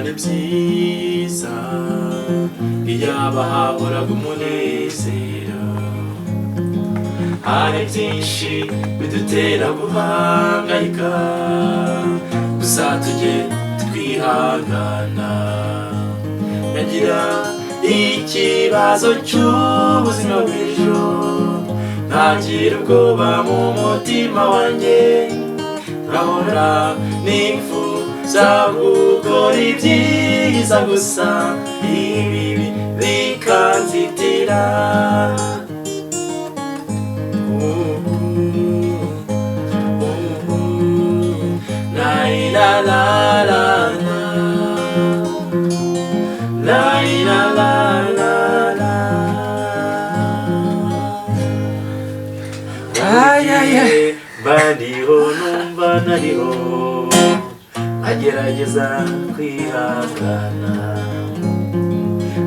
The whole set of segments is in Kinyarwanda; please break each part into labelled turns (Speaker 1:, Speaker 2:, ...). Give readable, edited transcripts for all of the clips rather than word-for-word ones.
Speaker 1: Byari byiza iyaba hahoraga umunezero. Hari byinshi bidutera guhangayika, gusa tujye twihangana. Nagira ikibazo cy'ubuzima bw'ejo, ntagira ubwoba mu mutima wanjye, nkahora nifuza gukora ibyiza, gusa ibibi bikanzitira. La la la la la, la la la la la.
Speaker 2: Ay, ay, ay.
Speaker 1: Bariho numva nariho, agerageza kwihangana.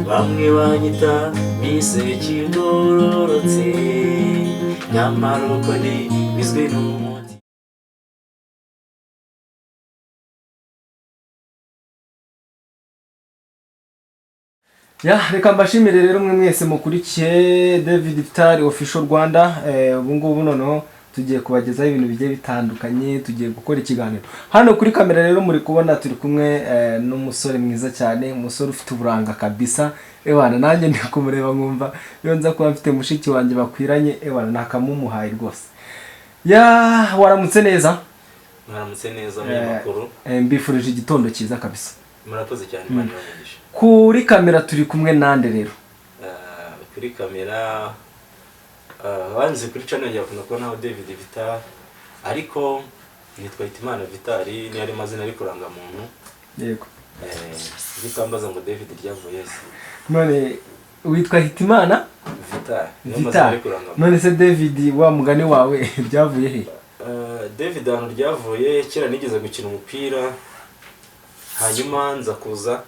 Speaker 1: Bamwe banyita miseke igororotse, nyamara uko ni bizwi n'umuti.
Speaker 2: Ya, reka mbashimire rero mwe mwese mukurikiye David Vitali Official Rwanda. Ubu ngubu noneho tugiye kubagezaho ibintu bigiye bitandukanye, tugiye gukora ikiganiro hano kuri kamera. Rero muri kubona turi kumwe n'umusore mwiza cyane, umusore ufite uburanga kabisa. Ewana, nanjye ndi kumureba nkumva iyo nza kuba mfite mushiki wanjye bakwiranye, ewana, nakamumuhaye rwose. Ya, waramutse neza?
Speaker 1: Mwaramutse neza munyamakuru.
Speaker 2: Mbifurije igitondo cyiza kabisa.
Speaker 1: Murakoze cyane, Imana ibahe.
Speaker 2: Kuri kamera turi kumwe nande rero?
Speaker 1: Kuri kamera, banze kuri channel yanjye bakunda kubonaho David Vital, ariko nitwa Hitimana Vital, niyo ari mazina ari kurangamuntu.
Speaker 2: Yego.
Speaker 1: Bitambaza ngo David ryavuye se.
Speaker 2: None witwa Hitimana
Speaker 1: Vital niyo mazina
Speaker 2: Vital
Speaker 1: ari kurangamuntu.
Speaker 2: None se David, wa mugani wawe, byavuye he?
Speaker 1: David ahantu ryavuye, kera nigeze gukina umupira, hanyuma nza kuza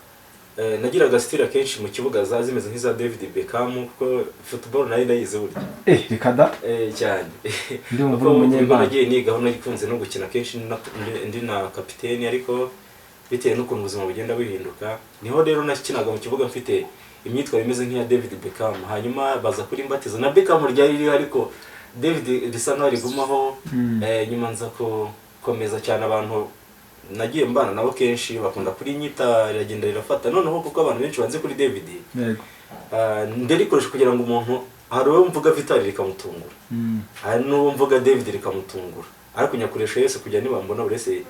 Speaker 1: nagiraga style akenshi mu kibuga za zimeze nk'iza David Beckham, kuko football nari ndayizi burya.
Speaker 2: Reka da!
Speaker 1: Cyane.
Speaker 2: Ndumva
Speaker 1: Kuko
Speaker 2: uri
Speaker 1: mu bigo
Speaker 2: umunyempano.
Speaker 1: nagiye nigaho nagikunze no gukina kenshi ndi na kapiteni, ariko bitewe n'ukuntu ubuzima bugenda buhinduka, niho rero nakinaga mu kibuga mfite imyitwarire imeze nk'iya David Beckham, hanyuma baza kuri mbatiza na Beckham ryari ririho, ariko David risa nkaho rigumaho. Nyuma nza gukomeza cyane, abantu nagiye mbana nabo kenshi bakunda kurinyita, riragenda rirafata. Noneho kuko abantu benshi banze kuri David, ndarikoresha kugira ngo umuntu, hari uwo mvuga Vital rikamutungura, hari n'uwo mvuga David rikamutungura, ariko nyakoresha yose kugira nibambona buri wese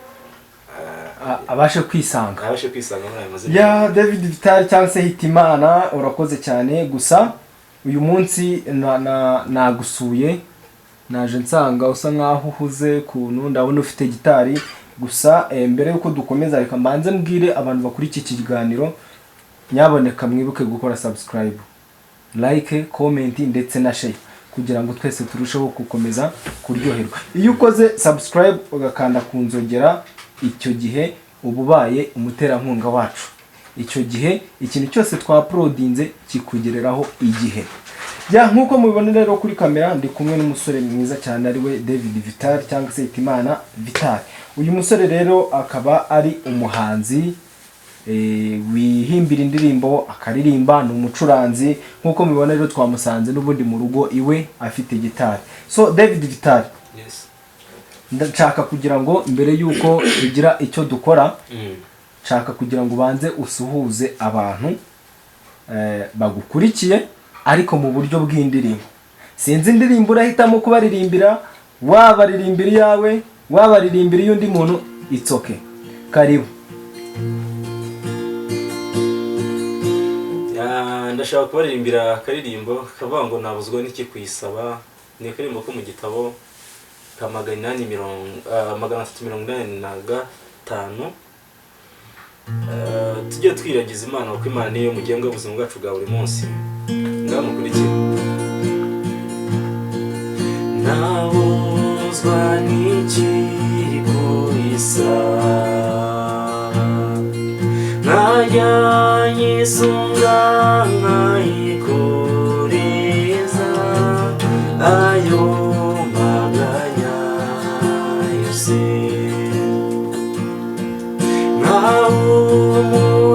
Speaker 2: Abashe kwisanga.
Speaker 1: Abashe kwisanga muri ayo mazina.
Speaker 2: Ya, David Vital cyangwa se Hitimana, urakoze cyane. Gusa uyu munsi nagusuye, naje nsanga usa nkaho uhuze kuntu, ndabona ufite gitari. Gusa mbere yuko dukomeza, reka mbanze mbwire abantu bakuri iki kiganiro, nyaboneka mwibuke gukora subscribe, like, comment ndetse na share, kugira ngo twese turusheho gukomeza kuryoherwa. Iyo ukoze subscribe ugakanda ku nzogera, icyo gihe uba ubaye umuterankunga wacu. Icyo gihe ikintu cyose twauploadinze kikugereraho igihe. Ya, nk'uko mubibona rero kuri kamera ndi kumwe n'umusore mwiza cyane, ariwe David Vital cyangwa se Hitimana Vital. Uyu musore rero akaba ari umuhanzi wihimbira indirimbo akaririmba, ni umucuranzi. Nk'uko mubibona rero twamusanze n'ubundi mu rugo iwe afite gitari. So David Vital,
Speaker 1: Yes.
Speaker 2: ndashaka kugira ngo mbere y'uko tugira icyo dukora, nshaka kugira ngo ubanze usuhuze abantu bagukurikiye, ariko mu buryo bw'indirimbo. Sinzi indirimbo urahitamo kubaririmbira, wabaririmbira iyawe, wabaririmbira iy'undi muntu, it's okay, karibu.
Speaker 1: Ya, ndashaka kubaririmbira akaririmbo kavuga ngo "Nabuzwa n'iki kuyisaba". Ni akaririmbo ko mu gitabo ka 800, 385. Tujye twiragiza Imana, kuko Imana niyo mugenga w'ubuzima bwacu bwa buri munsi. Ngaho mukurikire. Nabuzwa n'iki kuyisaba, nkajya nyisunga, nkayikoreza ayo maganya yose, nkahumura.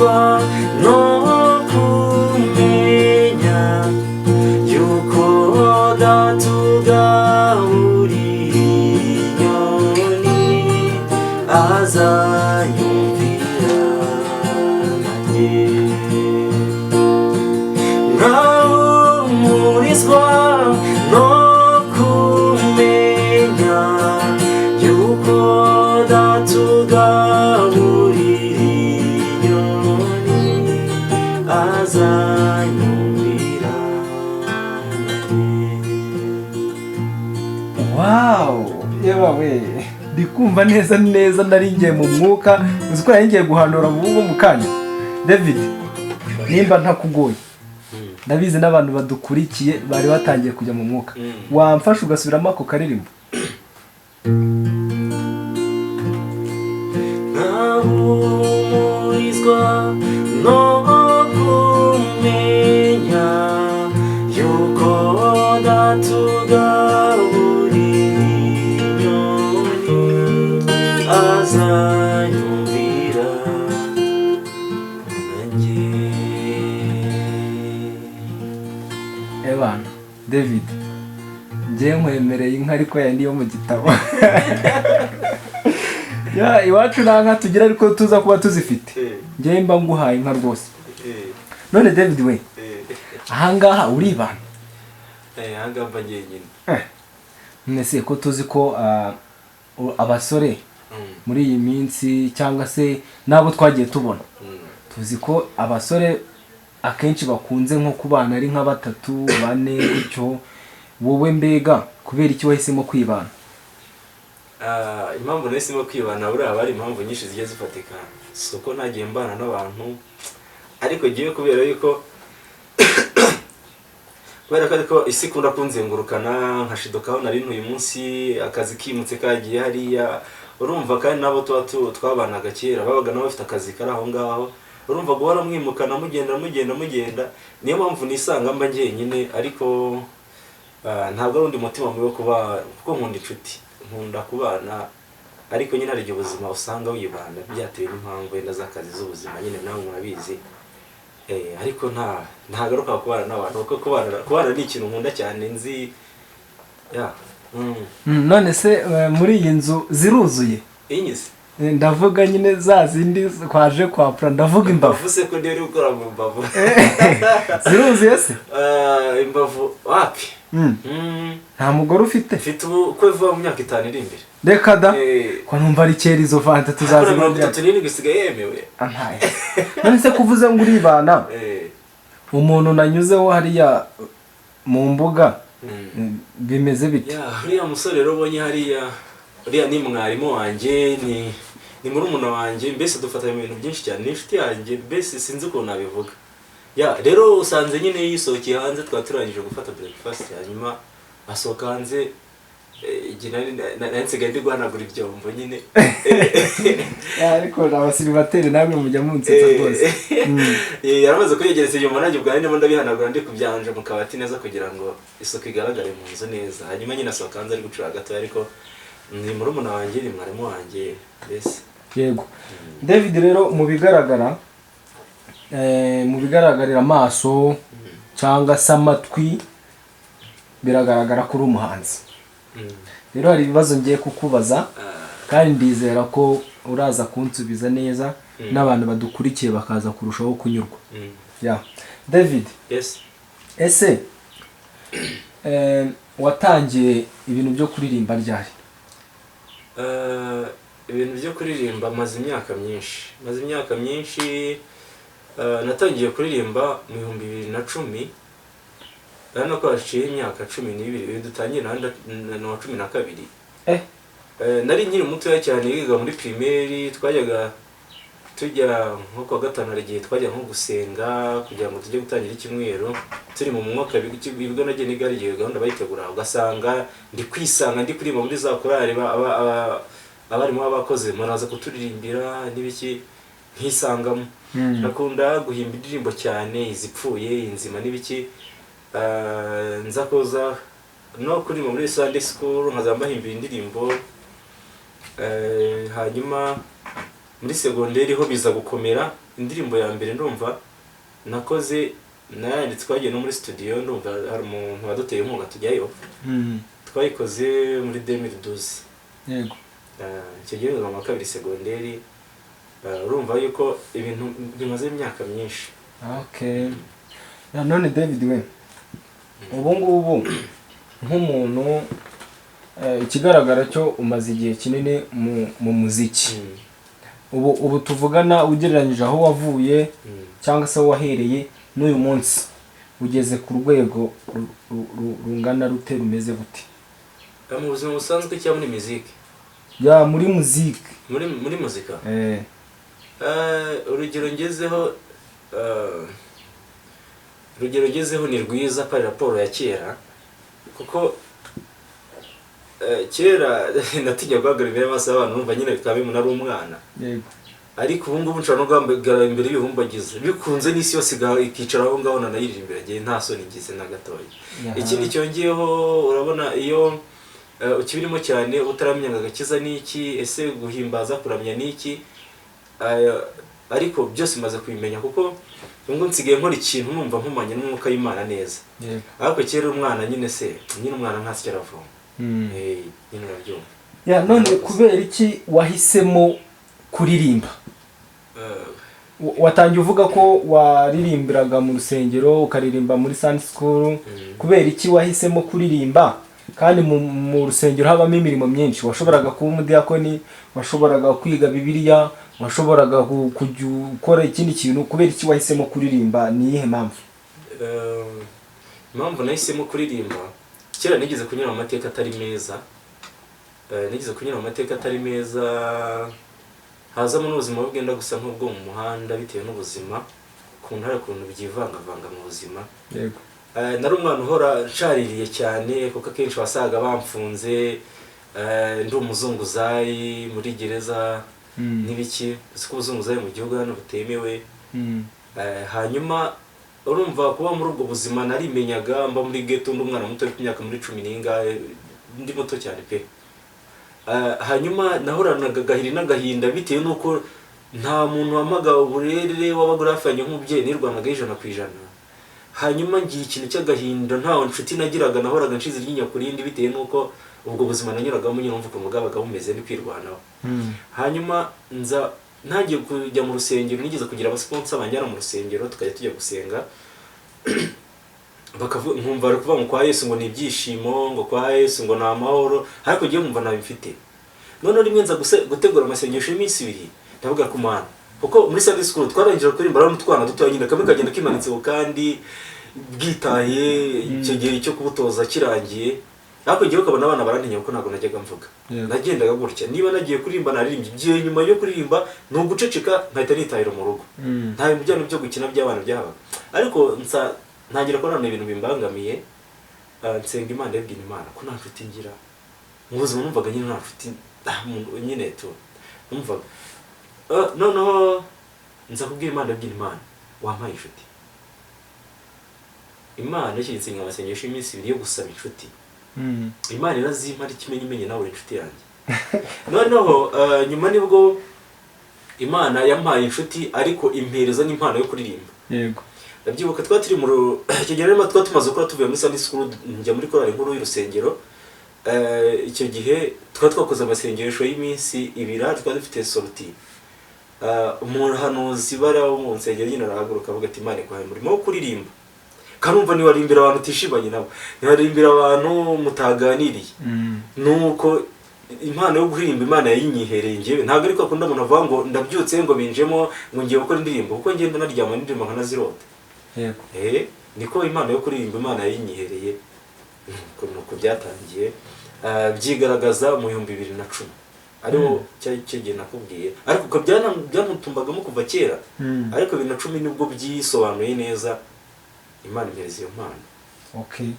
Speaker 1: Nkahumurizwa no kumenya yuko datugaburira inyoni, azanyumvira nanjye. Nkahumurizwa no kumenya yuko datugaburira inyoni, azanyumvira nanjye.
Speaker 2: Wow, yewe we, ndi kumva neza neza, nari ngiye mu mwuka. Uzi ko nari ngiye guhanura mu bwo mu kanya. David, nimba ntakugoye, ndabizi n'abantu badukurikiye bari batangiye kujya mu mwuka, wamfasha ugasubiramo ako karirimbo?
Speaker 1: Nkahumurizwa no kumenya yuko datugaburira inyoni, azanyumvira nanjye.
Speaker 2: Ebana David, njye nkwemereye inka, ariko yandi yo mu gitabo. Ya, iwacu nta nka tugira, ariko tuza kuba tuzifite, njye mba nguhaye inka rwose. None David we, ahangaha uribana?
Speaker 1: Ahangaha mba njyenyine.
Speaker 2: None ko tuzi ko abasore muri iyi minsi, cyangwa se n'abo twagiye tubona, tuzi ko abasore akenshi bakunze nko kubana ari nka batatu, bane gutyo, wowe mbega kubera iki wahisemo kwibana?
Speaker 1: Impamvu nahisemo kwibana, buriya haba hari impamvu nyinshi zigiye zifatika. Si uko ntagiye mbana n'abantu, ariko ngiye kubera ko ariko isi ikunda kunzengurukana, nkashidukaho nari ntuye umunsi akazi kimutse kagiye hariya, urumva. Kandi nabo tuba twabanaga kera babaga nabo bafite akazi kari aho ngaho, urumva, guhora mwimukana, mugenda mugenda mugenda. Niyo mpamvu nisanga mba njyenyine, ariko ntabwo ari undi mutima mubi wo kuba, kuko nkunda inshuti, nkunda kubana, ariko nyine hari igihe ubuzima usanga wibana byatewe n'impamvu wenda z'akazi, z'ubuzima nyine, nawe murabizi. Ariko ntagaruka kubana n'abantu, kuko kubana ni ikintu nkunda cyane, nzi ya.
Speaker 2: None se muri iyi nzu ziruzuye?
Speaker 1: Inyize?
Speaker 2: Ndavuga nyine za zindi twaje kwapura, ndavuga imbavu.
Speaker 1: Imbavu se ko ndiyo uri gukora mu mbavu?
Speaker 2: Ziruzuye se?
Speaker 1: Ah, imbavu wapi.
Speaker 2: Nta mugore ufite?
Speaker 1: Mfite ubukwe vuba mu myaka 5 iri imbere.
Speaker 2: Reka da!
Speaker 1: Eh.
Speaker 2: Ko numva ari kera, izo fanta
Speaker 1: Kuri
Speaker 2: tuzazibona?
Speaker 1: 37 isigaye yemewe.
Speaker 2: Ntaye. None se kuvuze ngo uribana, umuntu nanyuzeho hariya mu mbuga, bimeze bite?
Speaker 1: Ya, uriya musore rero ubonye hariya, uriya ni mwarimu wanjye, ni murumuna wanjye, mbese dufatanya mu bintu byinshi cyane, ni inshuti yanjye, mbese sinzi ukuntu nabivuga. Ya, rero usanze nyine yisohokeye hanze, twaba turangije gufata breakfast, hanyuma asohoka hanze, igihe nari nsigaye ndi guhanagura ibyombo nyine.
Speaker 2: Ya, ariko abasiribateri namwe mujya munsetsa rwose.
Speaker 1: Yaramaze kuyegereza inyuma, nanjye ubwanjye ndimo ndabihanagura, ndi kubyanja mu kabati neza kugira ngo isuku igaragare mu nzu neza. Hanyuma nyine asohoka hanze ari gucura gatoya, ariko ni murumuna wanjye, ni mwarimu wanjye mbese.
Speaker 2: Yego David, rero mu bigaragara, mu bigaragarira amaso cyangwa se amatwi, biragaragara ko uri umuhanzi. Rero hari ibibazo ngiye kukubaza, kandi ndizera ko uraza kunsubiza neza, n'abantu badukurikiye bakaza kurushaho kunyurwa. Ya David,
Speaker 1: Yes.
Speaker 2: ese watangiye ibintu byo kuririmba ryari?
Speaker 1: Ibintu byo kuririmba maze imyaka myinshi, maze imyaka myinshi. Natangiye kuririmba mu 2010, urabona ko haciye imyaka 12. Uyu dutangiye na wa 12. Nari nkiri mutoya cyane, yigaga muri primaire, twajyaga tujya nko kuwa gatanu, hari igihe twajya nko gusenga kugira ngo tujye gutangira icyumweru turi mu mwuka. Ibigo nagiye niga hari igihe gahunda bayitegura, ugasanga ndi kwisanga ndi kuririmba muri za korali, abarimu baba bakoze muraza kuturirimbira n'ibiki, nkisangamo. Nakunda guhimba indirimbo cyane, izipfuye, inzima n'ibiki. Nza kuza no kuririmba muri Sunday school, nkaza mbahimbira indirimbo. Hanyuma Muri segonderi ho biza gukomera. Indirimbo ya mbere ndumva nakoze nayanditse, twagiye no muri studio, ndumva hari umuntu waduteye inkunga tujyayo. Twayikoze muri 2012. Icyo gihe niga mu wa kabiri segonderi. Urumva yuko ibintu bimaze imyaka myinshi.
Speaker 2: Okay. Ya, none David we, ubu ngubu nk'umuntu, ikigaragara cyo umaze igihe kinini mu muziki. Ubu tuvugana, ugereranyije aho wavuye cyangwa se aho wahereye n'uyu munsi, ugeze ku rwego rungana rute, rumeze gute?
Speaker 1: Mu buzima busanzwe cyangwa muri muziki?
Speaker 2: Ya, muri muziki.
Speaker 1: Muri muzika.
Speaker 2: Eh.
Speaker 1: Urugero ngezeho ni rwiza par rapport ya kera, kuko kera natinyaga guhagarara imbere y'amaso y'abantu, numva nyine bikaba bimuna ari umwana. Ariko ubu ngubu nshobora no guhagarara imbere y'ibihumbagiza bikunze n'isi yose ikicara aho ngaho nanayiririmbira igihe, nta soni ngize na gatoya. Ikindi cyongeyeho, urabona iyo ukibirimo cyane utaramenya ngo agakiza ni iki, ese guhimbaza kuramya ni iki, ariko byose maze kubimenya, kuko ubwo nsigaye nkora ikintu numva nkumanye n'umwuka w'Imana neza. Ariko kera umwana nyine se nyine umwana ntasi icyo aravoma. Nyine urabyumva.
Speaker 2: Ya, none kubera iki wahisemo kuririmba? Watangiye uvuga ko waririmbiraga mu rusengero, ukaririmba muri Sunday school. Kubera iki wahisemo kuririmba kandi mu rusengero habamo imirimo myinshi? Washoboraga kuba umudiyakoni, washoboraga kwiga Bibiliya, washoboraga kujya ukora ikindi kintu. Kubera iki wahisemo kuririmba? Ni iyihe mpamvu?
Speaker 1: Impamvu nahisemo kuririmba, kera nigeze kunyura mu mateka atari meza. Nigeze kunyura mu mateka atari meza, hazamo n'ubuzima bwenda gusa nk'ubwo mu muhanda, bitewe n'ubuzima ukuntu hari ukuntu byivangavanga mu buzima. Nari umwana uhora nshaririye cyane, kuko akenshi wasaga bamfunze, ndi umuzunguzayi muri gereza n'ibiki, uzi ko ubuzunguzayi mu gihugu hano butemewe. Hanyuma urumva kuba muri ubwo buzima narimenyaga, mba muri ghetto, ndi umwana muto w'imyaka muri cumi n'ingahe, ndi muto cyane pe. Hanyuma nahoranaga agahiri n'agahinda bitewe n'uko nta muntu wamaga uburere wabaga uri hafi yanjye nk'umubyeyi, nirwanaga 100%. Hanyuma ngira ikintu cy'agahinda, nta nshuti nagiraga, nahoraga nshize iryinyo ku rindi bitewe n'uko ubwo buzima nanyuragamo nyine, numva ukuntu bwabaga bumeze, ni kwirwanaho. Hanyuma nza ntangiye kujya mu rusengero, nigeze kugira abasponsor banjyana mu rusengero, tukajya tujya gusenga, nkumva bari kuvuga ngo kwa Yesu ngo ni ibyishimo, ngo kwa Yesu ngo ni amahoro, ariko ngiye nkumva ntayo mfite. Noneho rimwe nza gutegura amasengesho y'iminsi 2, ndavuga ku Mana, kuko muri Sunday school twarangije kuririmba rero n'utwana dutoya nyine, kamwe kagenda kimanitse ku kandi bwitaye, icyo gihe cyo kubutoza kirangiye, ariko ngewe ukabona abana barantinya kuko ntabwo najyaga mvuga. Nagendaga gutya, niba nagiye kuririmba naririmbye, igihe nyuma yo kuririmba ni uguceceka nkahita nitahira mu rugo. Nta bintu byanyu byo gukina by'abana byahabaga. Ariko nsa ntangira kubona ibintu bimbangamiye, nsenga Imana, ndabwira Imana ko nta nshuti ngira mu buzima, numvaga nyine nta nshuti, nyine tu numvaga. Noneho nza kubwira Imana, ndabwira Imana wampaye inshuti. Imana ishyitse nsenga amasengesho y'iminsi 2 yo gusaba inshuti. Imana irazimpa, ari ikimenyimenyi nawe uri inshuti yanjye. Noneho nyuma nibwo Imana yampaye inshuti, ariko impereza n'impano yo kuririmba. Ndabyibuka twari turi mu icyo gihe rero twari tumaze gukora, tuvuye muri Sunday school, njya muri korali nkuru y'urusengero. Icyo gihe twari twakoze amasengesho y'iminsi 2, twari dufite sortie. Umuhanuzi bara wo mu nsengero nyine arahaguruka avuga ati: "Imana iguhaye umurimo wo kuririmba." Kanumva ntiwaririmbira abantu utishimanye nabo, ntiwaririmbira abantu mutaganiriye. Nuko impano yo kuririmba Imana yayinyihereye njyewe. Ntabwo ariko akunda umuntu avuga ngo ndabyutse ngo binjemo ngo ngiye gukora indirimbo, kuko ngenda naryama n'indirimbo nkanazirota. Niko impano yo kuririmba Imana yayinyihereye. Nuko byatangiye, byigaragaza mu 2010, ariho cya gihe nakubwiye, ariko ubwo byantumbagamo kuva kera. Ariko 2010 nibwo byisobanuye neza, Imana impereza iyo mpano.
Speaker 2: Okay.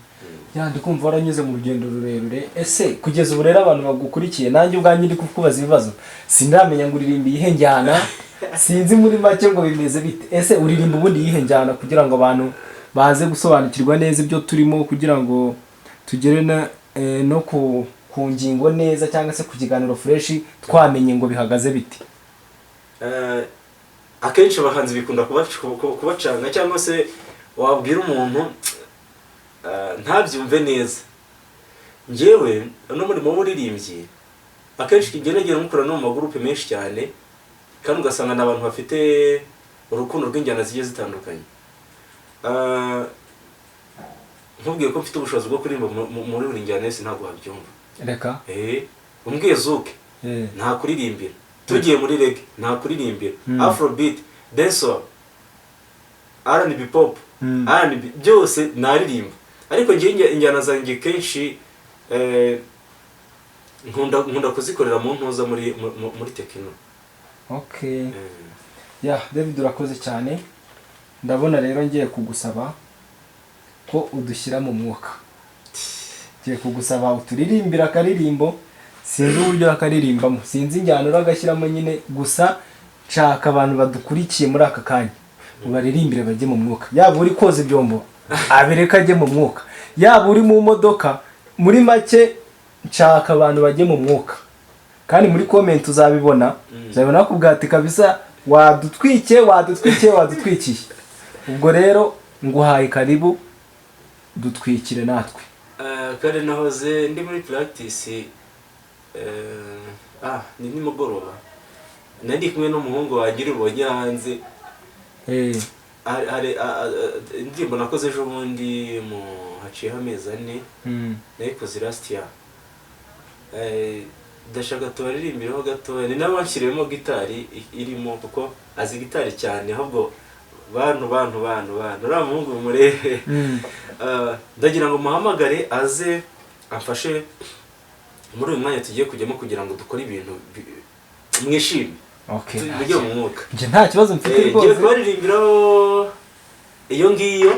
Speaker 2: Ya, ndi kumva waranyuze mu rugendo rurerure. Ese kugeza ubu rero abantu bagukurikiye, nanjye ubwanjye ndi kukubaza ibibazo, sindamenya ngo uririmba iyihe njyana, sinzi muri make ngo bimeze bite. Ese uririmba ubundi iyihe njyana, kugira ngo abantu baze gusobanukirwa neza ibyo turimo, kugira ngo tugere no ku ngingo neza, cyangwa se ku kiganiro fresh, twamenye ngo bihagaze bite?
Speaker 1: Akenshi abahanzi bikunda kubacanga, cyangwa se wabwira umuntu ntabyumve neza. Njyewe uno murimo w'uburirimbyi akenshi ngerageza nkukora no mu magurupe menshi cyane, kandi ugasanga ni abantu bafite urukundo rw'injyana zigiye zitandukanye. Nkubwiye ko mfite ubushobozi bwo kuririmba muri buri njyana yose, ntabwo wabyumva.
Speaker 2: Reka.
Speaker 1: Umbwiye zouk, nta kuririmbira. Tugiye muri reggae, nta kuririmbira. Afrobeat, dancehall, R&B, pop, R&B, byose naririmba. Ariko njye injyana zanjye kenshi nkunda kuzikorera mu ntuza muri techno.
Speaker 2: Okay. Ya, David, urakoze cyane. Ndabona rero ngiye kugusaba ko udushyira mu mwuka, ngiye kugusaba uturirimbira akaririmbo. Sinzi uburyo akaririmbamo, sinzi injyana uragashyiramo nyine, gusa nshaka abantu badukurikiye muri aka kanya ubaririmbire bajye mu mwuka. Yaba uri koza ibyombo abireka ajye mu mwuka, yaba uri mu modoka, muri make nshaka abantu bajye mu mwuka. Kandi muri comment uzabibona, uzabibona bakubwira ati kabisa wadutwikiye, wadutwikiye, wadutwikiye. Ubwo rero nguhaye karibu, dutwikire natwe.
Speaker 1: Kare nahoze ndi muri practice, ni nimugoroba, nari ndi kumwe n'umuhungu wanjye uri bubonye hanze. Hari indirimbo nakoze ejo bundi, mu haciyeho amezi 4, nayikoze last year. Ndashaka tubaririmbiraho gatoya. Ni nawe wanshyiriyemo gitari irimo, kuko azi gitari cyane. Ahubwo bantu, bantu, bantu, bantu, uriya muhungu murebe. Ndagira ngo muhamagare aze amfashe muri uyu mwanya tugiye kujyamo, kugira ngo dukore ibintu mwishime.
Speaker 2: Okay.
Speaker 1: Mujye mu mwuka.
Speaker 2: Njye nta kibazo mfite.
Speaker 1: Ngiye
Speaker 2: Rwose.
Speaker 1: kubaririmbiraho iyo ngiyo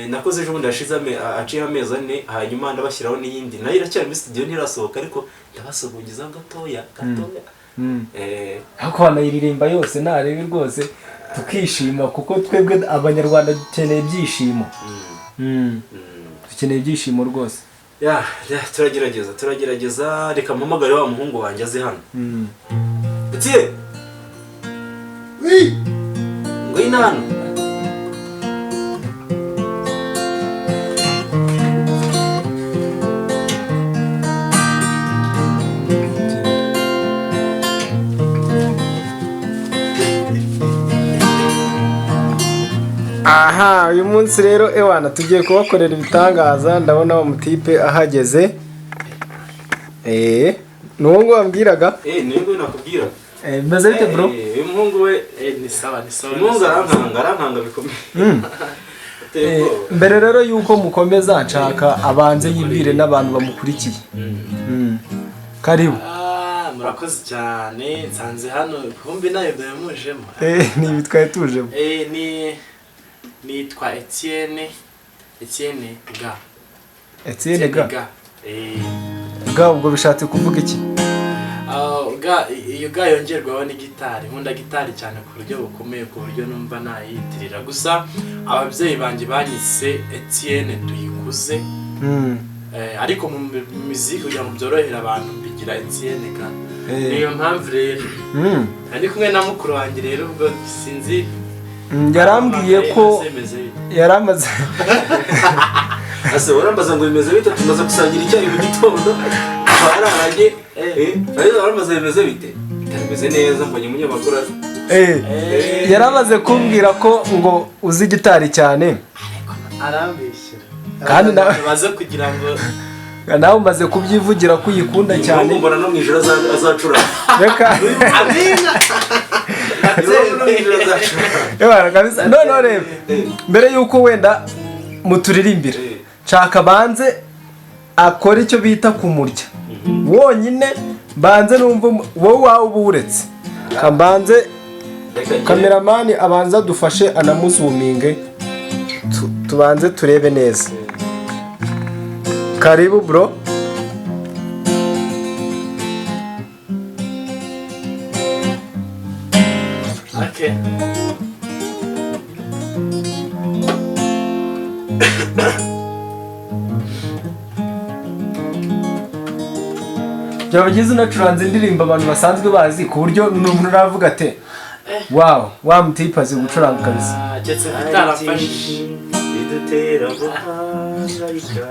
Speaker 1: nakoze ejo bundi hashize haciyeho amezi 4, hanyuma ndabashyiraho n'iyindi nayo iracyari muri studio, ntirasohoka, ariko ndabasogongezaho gatoya gatoya.
Speaker 2: Ariko wanayiririmba yose ntarebe rwose, tukishima, kuko twebwe abanyarwanda dukeneye ibyishimo. Dukeneye ibyishimo rwose.
Speaker 1: Ya, turagerageza, turagerageza. Reka mpamagare wa muhungu wanjye aze hano. Etienne, ngwino hano.
Speaker 2: Aha, uyu munsi rero ewana tugiye kubakorera ibitangaza. Ndabona wa mutipe ahageze. Ni uwo nguwo wambwiraga.
Speaker 1: Ni nguyu nakubwira.
Speaker 2: Bimeze bite, bro?
Speaker 1: Uyu muhungu we.
Speaker 3: Ni sawa, ni sawa.
Speaker 1: Umuhungu
Speaker 3: Ni sawa.
Speaker 1: arankanga, arankanga bikomeye. Ateye ubwoba.
Speaker 2: Mbere rero yuko mukomeza, nshaka abanze yibwire n'abantu bamukurikiye. Karibu.
Speaker 3: Ah, murakoze cyane. Nsanze hano kumbi nayo byamujemo.
Speaker 2: Ni ibi twari tujemo.
Speaker 3: Ni nitwa Etienne, Etienne Ga.
Speaker 2: Etienne Ga.
Speaker 3: Eh.
Speaker 2: Ga ubwo bishatse kuvuga iki?
Speaker 3: Ah, ga, iyo ga yongerwaho ni gitari. Nkunda gitari cyane ku buryo bukomeye, ku buryo numva nayitirira. Gusa ababyeyi banjye banyise Etienne Tuyikuze. Ariko mu muziki, kugira ngo byorohere abantu, mbigira Etienne Ga. Niyo mpamvu rero ndi kumwe na mukuru wanjye rero, ubwo sinzi.
Speaker 2: Yarambwiye ko
Speaker 3: Bimeze bite?
Speaker 2: yaramaze.
Speaker 1: Ase urambaza ngo bimeze bite? Tumaze gusangira icyayi mu gitondo, bararanye. Ariko urambaza bimeze bite? Bimeze neza, mbonye umunyamakuru aza.
Speaker 2: Yaramaze kumbwira ko ngo uzi gitari cyane.
Speaker 3: Arambeshyira.
Speaker 2: Kandi nawe-
Speaker 3: baze kugira ngo
Speaker 2: Nawe umaze kubyivugira ko uyikunda cyane.
Speaker 1: Umuhungu mbona no mu ijoro azacuranga.
Speaker 2: Reka.
Speaker 3: Amina.
Speaker 1: Umuhungu no mu ijoro azacuranga.
Speaker 2: Ebana kabisa. Noneho reba, mbere yuko wenda muturirimbira, nshaka banze akore icyo bita kumurya wonyine, banze numva wowe wawe uba uretse kambanze.
Speaker 1: Reka
Speaker 2: Cameraman abanza adufashe anamuzuminge, tubanze turebe neza. Karibu, bro.
Speaker 3: Okay.
Speaker 2: Byaba byiza unacuranze indirimbo abantu basanzwe bazi, ku buryo n'umuntu uravuga ati: "Wow, wa mutipe azi gucuranga kabisa."
Speaker 3: Ah, keretse bitarafashije.
Speaker 1: Bidutera guhangayika.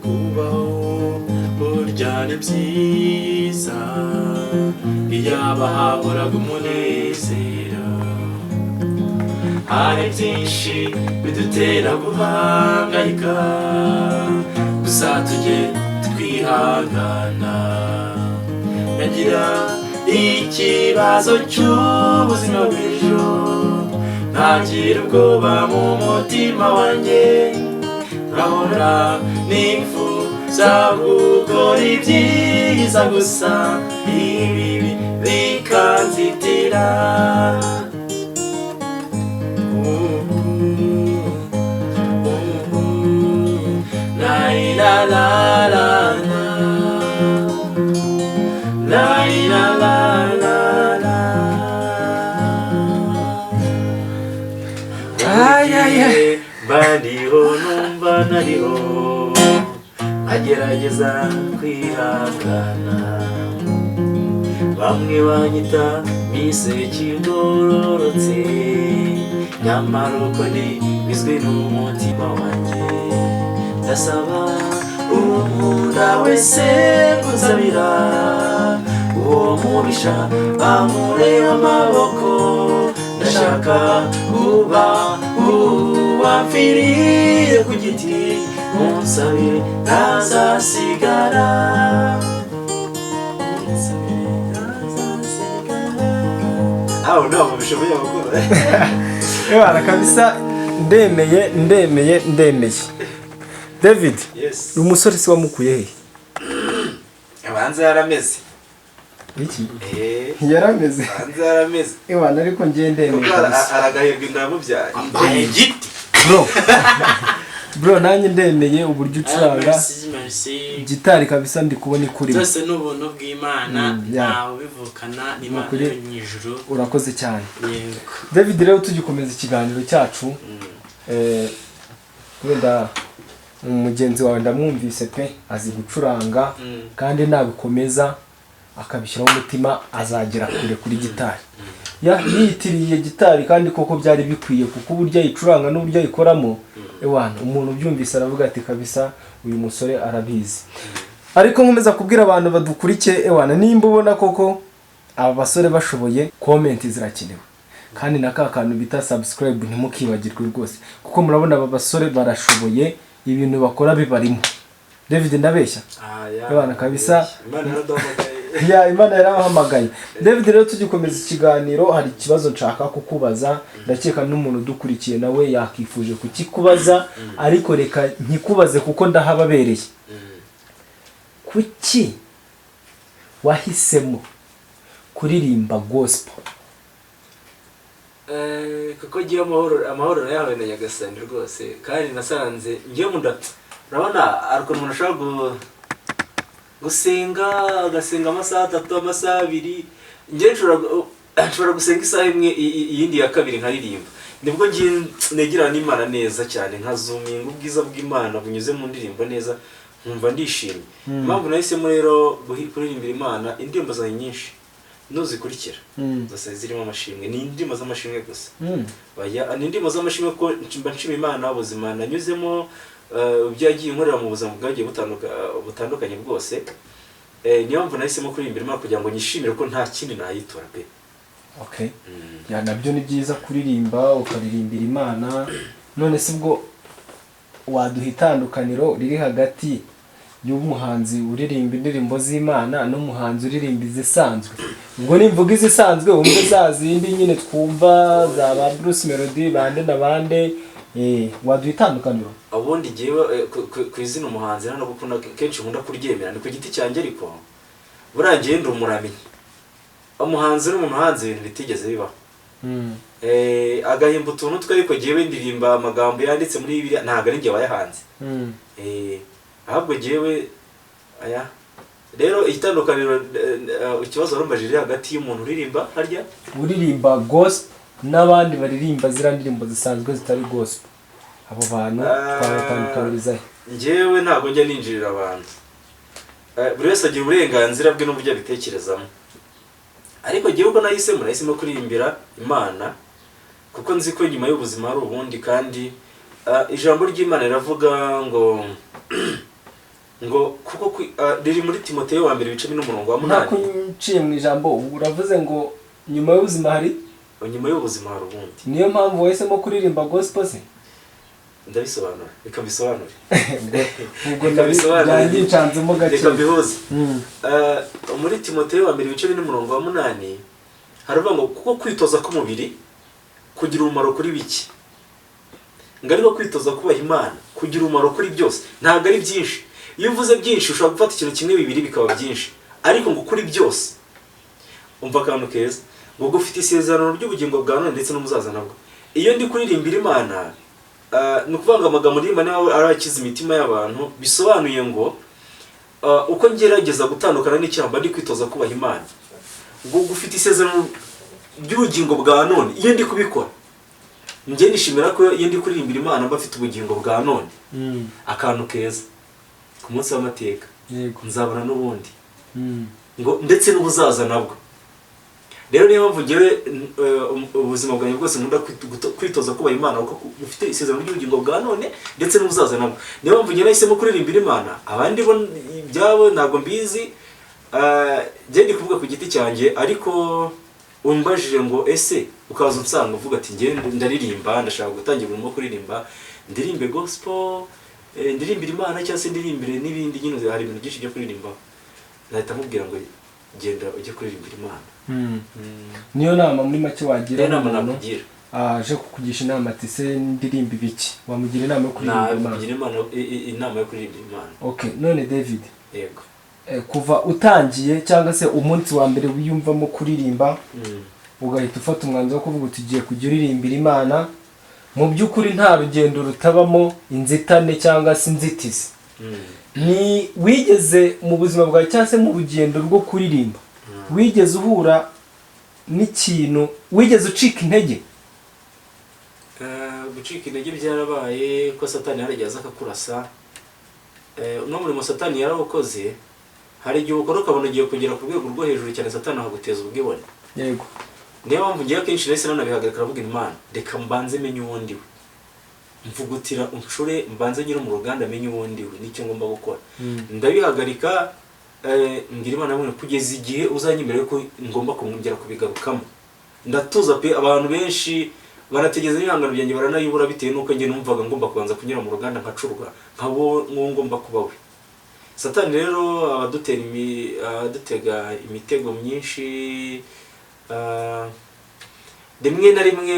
Speaker 3: Kubaho burya ni byiza, iyaba hahoraga umunezero. Hari byinshi bidutera guhangayika, gusa tujye twihangana. Nagira ikibazo cy'ubuzima bw'ejo, ntagira ubwoba mu mutima wanjye, nkahora nifuza gukora ibyiza, gusa ibibi bikanzitira. La la la la la, la la la la la.
Speaker 2: Ay, ay, ay.
Speaker 1: Mba ndiho numva nariho, agerageza kwihangana. Bamwe banyita miseke igororotse, nyamara uko ni bizwi n'umutima wanjye. Ndasaba unkunda wese kunsabira uwo mubisha amureba amaboko. Ndashaka kuba uwamfiriye ku giti, munsabire ntazasigara. Munsabire ntazasigara. Aho ntabwo bishoboye gukora.
Speaker 2: Ebana kabisa, ndemeye, ndemeye, ndemeye. David,
Speaker 1: Yes.
Speaker 2: umusore si wamukuye he?
Speaker 1: Abanza yarameze.
Speaker 2: Iki?
Speaker 1: Eh.
Speaker 2: Yarameze.
Speaker 1: Abanza yarameze.
Speaker 2: Ebana, ariko ngiye ndemeye
Speaker 1: Kuko
Speaker 2: kabisa.
Speaker 1: aragahirwa indamubyaye.
Speaker 3: Mbaye igiti.
Speaker 2: Bro, bro, nanjye ndemeye uburyo ucuranga
Speaker 3: Merci, merci.
Speaker 2: gitari kabisa, ndi kubona ikurimo.
Speaker 3: Byose ni ubuntu bw'Imana.
Speaker 2: Yeah.
Speaker 3: Ntawe ubivukana, ni Imana
Speaker 2: Ukuri.
Speaker 3: yo mu ijuru.
Speaker 2: Urakoze cyane.
Speaker 3: Yego.
Speaker 2: David, rero tugikomeza ikiganiro cyacu, wenda mugenzi wawe ndamwumvise pe, azi gucuranga, kandi nabikomeza akabishyiraho umutima azagera kure kuri gitari. Yiyitiriye gitari kandi koko byari bikwiye, kuko uburyo ayicuranga n'uburyo ayikoramo, ewana, umuntu ubyumvise aravuga ati: "Kabisa uyu musore arabizi." Ariko nkomeza kubwira abantu badukurikiye, ewana, nimba ubona koko aba basore bashoboye, comment zirakenewe, kandi na ka kantu bita subscribe ntimukibagirwe rwose, kuko murabona aba basore barashoboye, ibintu bakora bibarimo. David, ndabeshya?
Speaker 1: Ah, yeah.
Speaker 2: Ebana kabisa.
Speaker 1: Imana yaraduhamagaye.
Speaker 2: Ya, Imana yarabahamagaye. David, rero tugikomeza ikiganiro, hari ikibazo nshaka kukubaza. Ndakeka n'umuntu udukurikiye nawe yakifuje kukikubaza, ariko reka nkikubaze kuko ndahababereye. Kuki wahisemo kuririmba gospel?
Speaker 1: Kuko ngiye amahoro, amahoro nayahawe na Nyagasani rwose, kandi nasanze ngiye munda. Urabona hari ukuntu umuntu ashobora gusenga, agasenga amasaha 3, amasaha 2. Njye nshobora gusenga isaha imwe, iyindi ya kabiri nkaririmba. Nibwo ngiye negerana n'Imana neza cyane, nkazuminga ubwiza bw'Imana bunyuze mu ndirimbo neza, nkumva ndishimye. Impamvu nahisemo rero kuririmbira Imana, indirimbo zanjye nyinshi nuzikurikira zose zirimo amashimwe, ni indirimbo z'amashimwe gusa. Baya, ni indirimbo z'amashimwe ko mba nshima Imana ubuzima nanyuzemo, ibyo yagiye inkorera mu buzima bwagiye butandukanye bwose. Niyo mpamvu nahisemo kuririmbira Imana, kugira ngo nyishimire ko nta kindi nayitura pe.
Speaker 2: Okay. Yeah, nabyo ni byiza kuririmba, ukaririmbira Imana. None se ubwo waduha itandukaniro riri hagati y'umuhanzi uririmba indirimbo z'Imana n'umuhanzi uririmba izisanzwe? Ubwo nimvuga izisanzwe, wumve za zindi nyine twumva za ba Bruce Melody, bande na bande. Waduha itandukaniro?
Speaker 1: Ubundi jyewe, ku izina umuhanzi nta gukunda, kenshi nkunda kuryemera ni ku giti cyanjye, ariko buriya njyewe ndi umuramyi. Umuhanzi n'umuntu uhanze ibintu bitigeze bibaho, agahimba utuntu twe, ariko jyewe ndirimba amagambo yanditse muri Bibiliya, ntabwo ari njye wayahanze. Ahubwo jyewe aya Rero itandukaniro, ikibazo warumbajije riri hagati y'umuntu uririmba harya
Speaker 2: Uririmba gospel n'abandi baririmba ziriya ndirimbo zisanzwe zitari gospel, abo bantu twabatandukanyiriza he?
Speaker 1: Njyewe ntabwo njya ninjirira abantu. Buri wese agira uburenganzira bwe n'uburyo abitekerezamo, ariko njyewe uko nahisemo kuririmbira Imana, kuko nzi ko nyuma y'ubuzima hari ubundi. Kandi ijambo ry'Imana riravuga ngo kuko riri muri Timoteyo wa mbere, ibice bine, umurongo wa
Speaker 2: Nta
Speaker 1: 8.
Speaker 2: Kunciye mu ijambo, uravuze ngo nyuma y'ubuzima hari
Speaker 1: Nyuma y'ubuzima hari ubundi.
Speaker 2: Niyo mpamvu wahisemo kuririmba gospel se?
Speaker 1: Ndabisobanura, reka mbisobanure.
Speaker 2: Ubwo
Speaker 1: Reka mbisobanure.
Speaker 2: Byangicanzemo gake.
Speaker 1: Reka mbihuze. Muri Timoteyo wa mbere, ibice bine, umurongo wa 8, haravuga ngo kuko kwitoza k'umubiri kugira umumaro kuri bike, ngo ariko kwitoza kubaha Imana kugira umumaro kuri byose. Ntabwo ari byinshi. Iyo uvuze byinshi, ushobora gufata ikintu kimwe, bibiri, bikaba byinshi, ariko ngo kuri byose. Umva akantu keza, ngo gufite isezerano ry'ubugingo bwa none ndetse n'umuzaza nabwo. Iyo ndi kuririmbira Imana, ni ukuvuga ngo amagambo ndirimba niba arakiza imitima y'abantu, bisobanuye ngo uko ngerageza gutandukana n'icyaha, mba ndi kwitoza kubaha Imana. Ngo gufite isezerano ry'ubugingo bwa none. Iyo ndi kubikora, njye nishimira ko iyo ndi kuririmbira Imana mba mfite ubugingo bwa none. Akantu keza, ku munsi w'amateka nzabona n'ubundi ngo ndetse n'ubuzaza nabwo. Rero niyo mpamvu ngewe ubuzima bwanjye bwose nkunda kwitoza kubaha Imana, kuko bufite isezerano ry'ubugingo bwa none ndetse n'ubuzaza nabwo. Niyo mpamvu ngewe nahisemo kuririmbira Imana. Abandi bo ibyabo ntabwo mbizi. Njye ndi kuvuga ku giti cyanjye, ariko umbajije ngo ese ukaza unsanga uvuga ati njye ndaririmba, ndashaka gutangira umurimo wo kuririmba, ndirimbe gospel, ndirimbire Imana cyangwa se ndirimbire n'ibindi, nyine hari ibintu byinshi byo kuririmbaho, nahita nkubwira ngo genda ujye kuririmbira Imana.
Speaker 2: Niyo nama muri make wagira
Speaker 1: Niyo nama
Speaker 2: umuntu
Speaker 1: nakugira.
Speaker 2: aje kukugisha inama ati se ndirimba ibiki? Wamugira inama yo kuririmba Imana?
Speaker 1: Nakugira inama yo kuririmba Imana.
Speaker 2: Okay, none David,
Speaker 1: Yego.
Speaker 2: Kuva utangiye cyangwa se umunsi wa mbere wiyumvamo kuririmba, ugahita ufata umwanzuro wo kuvuga uti ugiye kujya uririmbira Imana, mu by'ukuri nta rugendo rutabamo inzitane cyangwa se inzitizi. Ni wigeze mu buzima bwawe cyangwa se mu rugendo rwo kuririmba, wigeze uhura n'ikintu, wigeze ucika intege?
Speaker 1: Gucika intege byarabaye, ko Satani yaragiye aza akakurasa. Uno murimo Satani yarawukoze. Hari igihe ukora ukabona ugiye kugera ku rwego rwo hejuru cyane, Satani akaguteza ubwibone. Niyo mpamvu ngiye akenshi nahise nanabihagarika, aravuga Imana reka mbanze menye uwo ndiwe, mvugutira uncure, mbanze nyiri mu ruganda menye uwo ndiwe n'icyo ngomba gukora. Ndabihagarika, mbwira Imana ngo kugeza igihe uzanyemerera ko ngomba kumwongera kubigarukamo, ndatuza pe. Abantu benshi banategeza n'ibihangano byanjye baranayibura, bitewe n'uko njye numvaga ngomba kubanza kunyura mu ruganda nkacurwa nkabo nk'uwo ngomba kuba we. Satani rero abadutega imitego myinshi. Rimwe na rimwe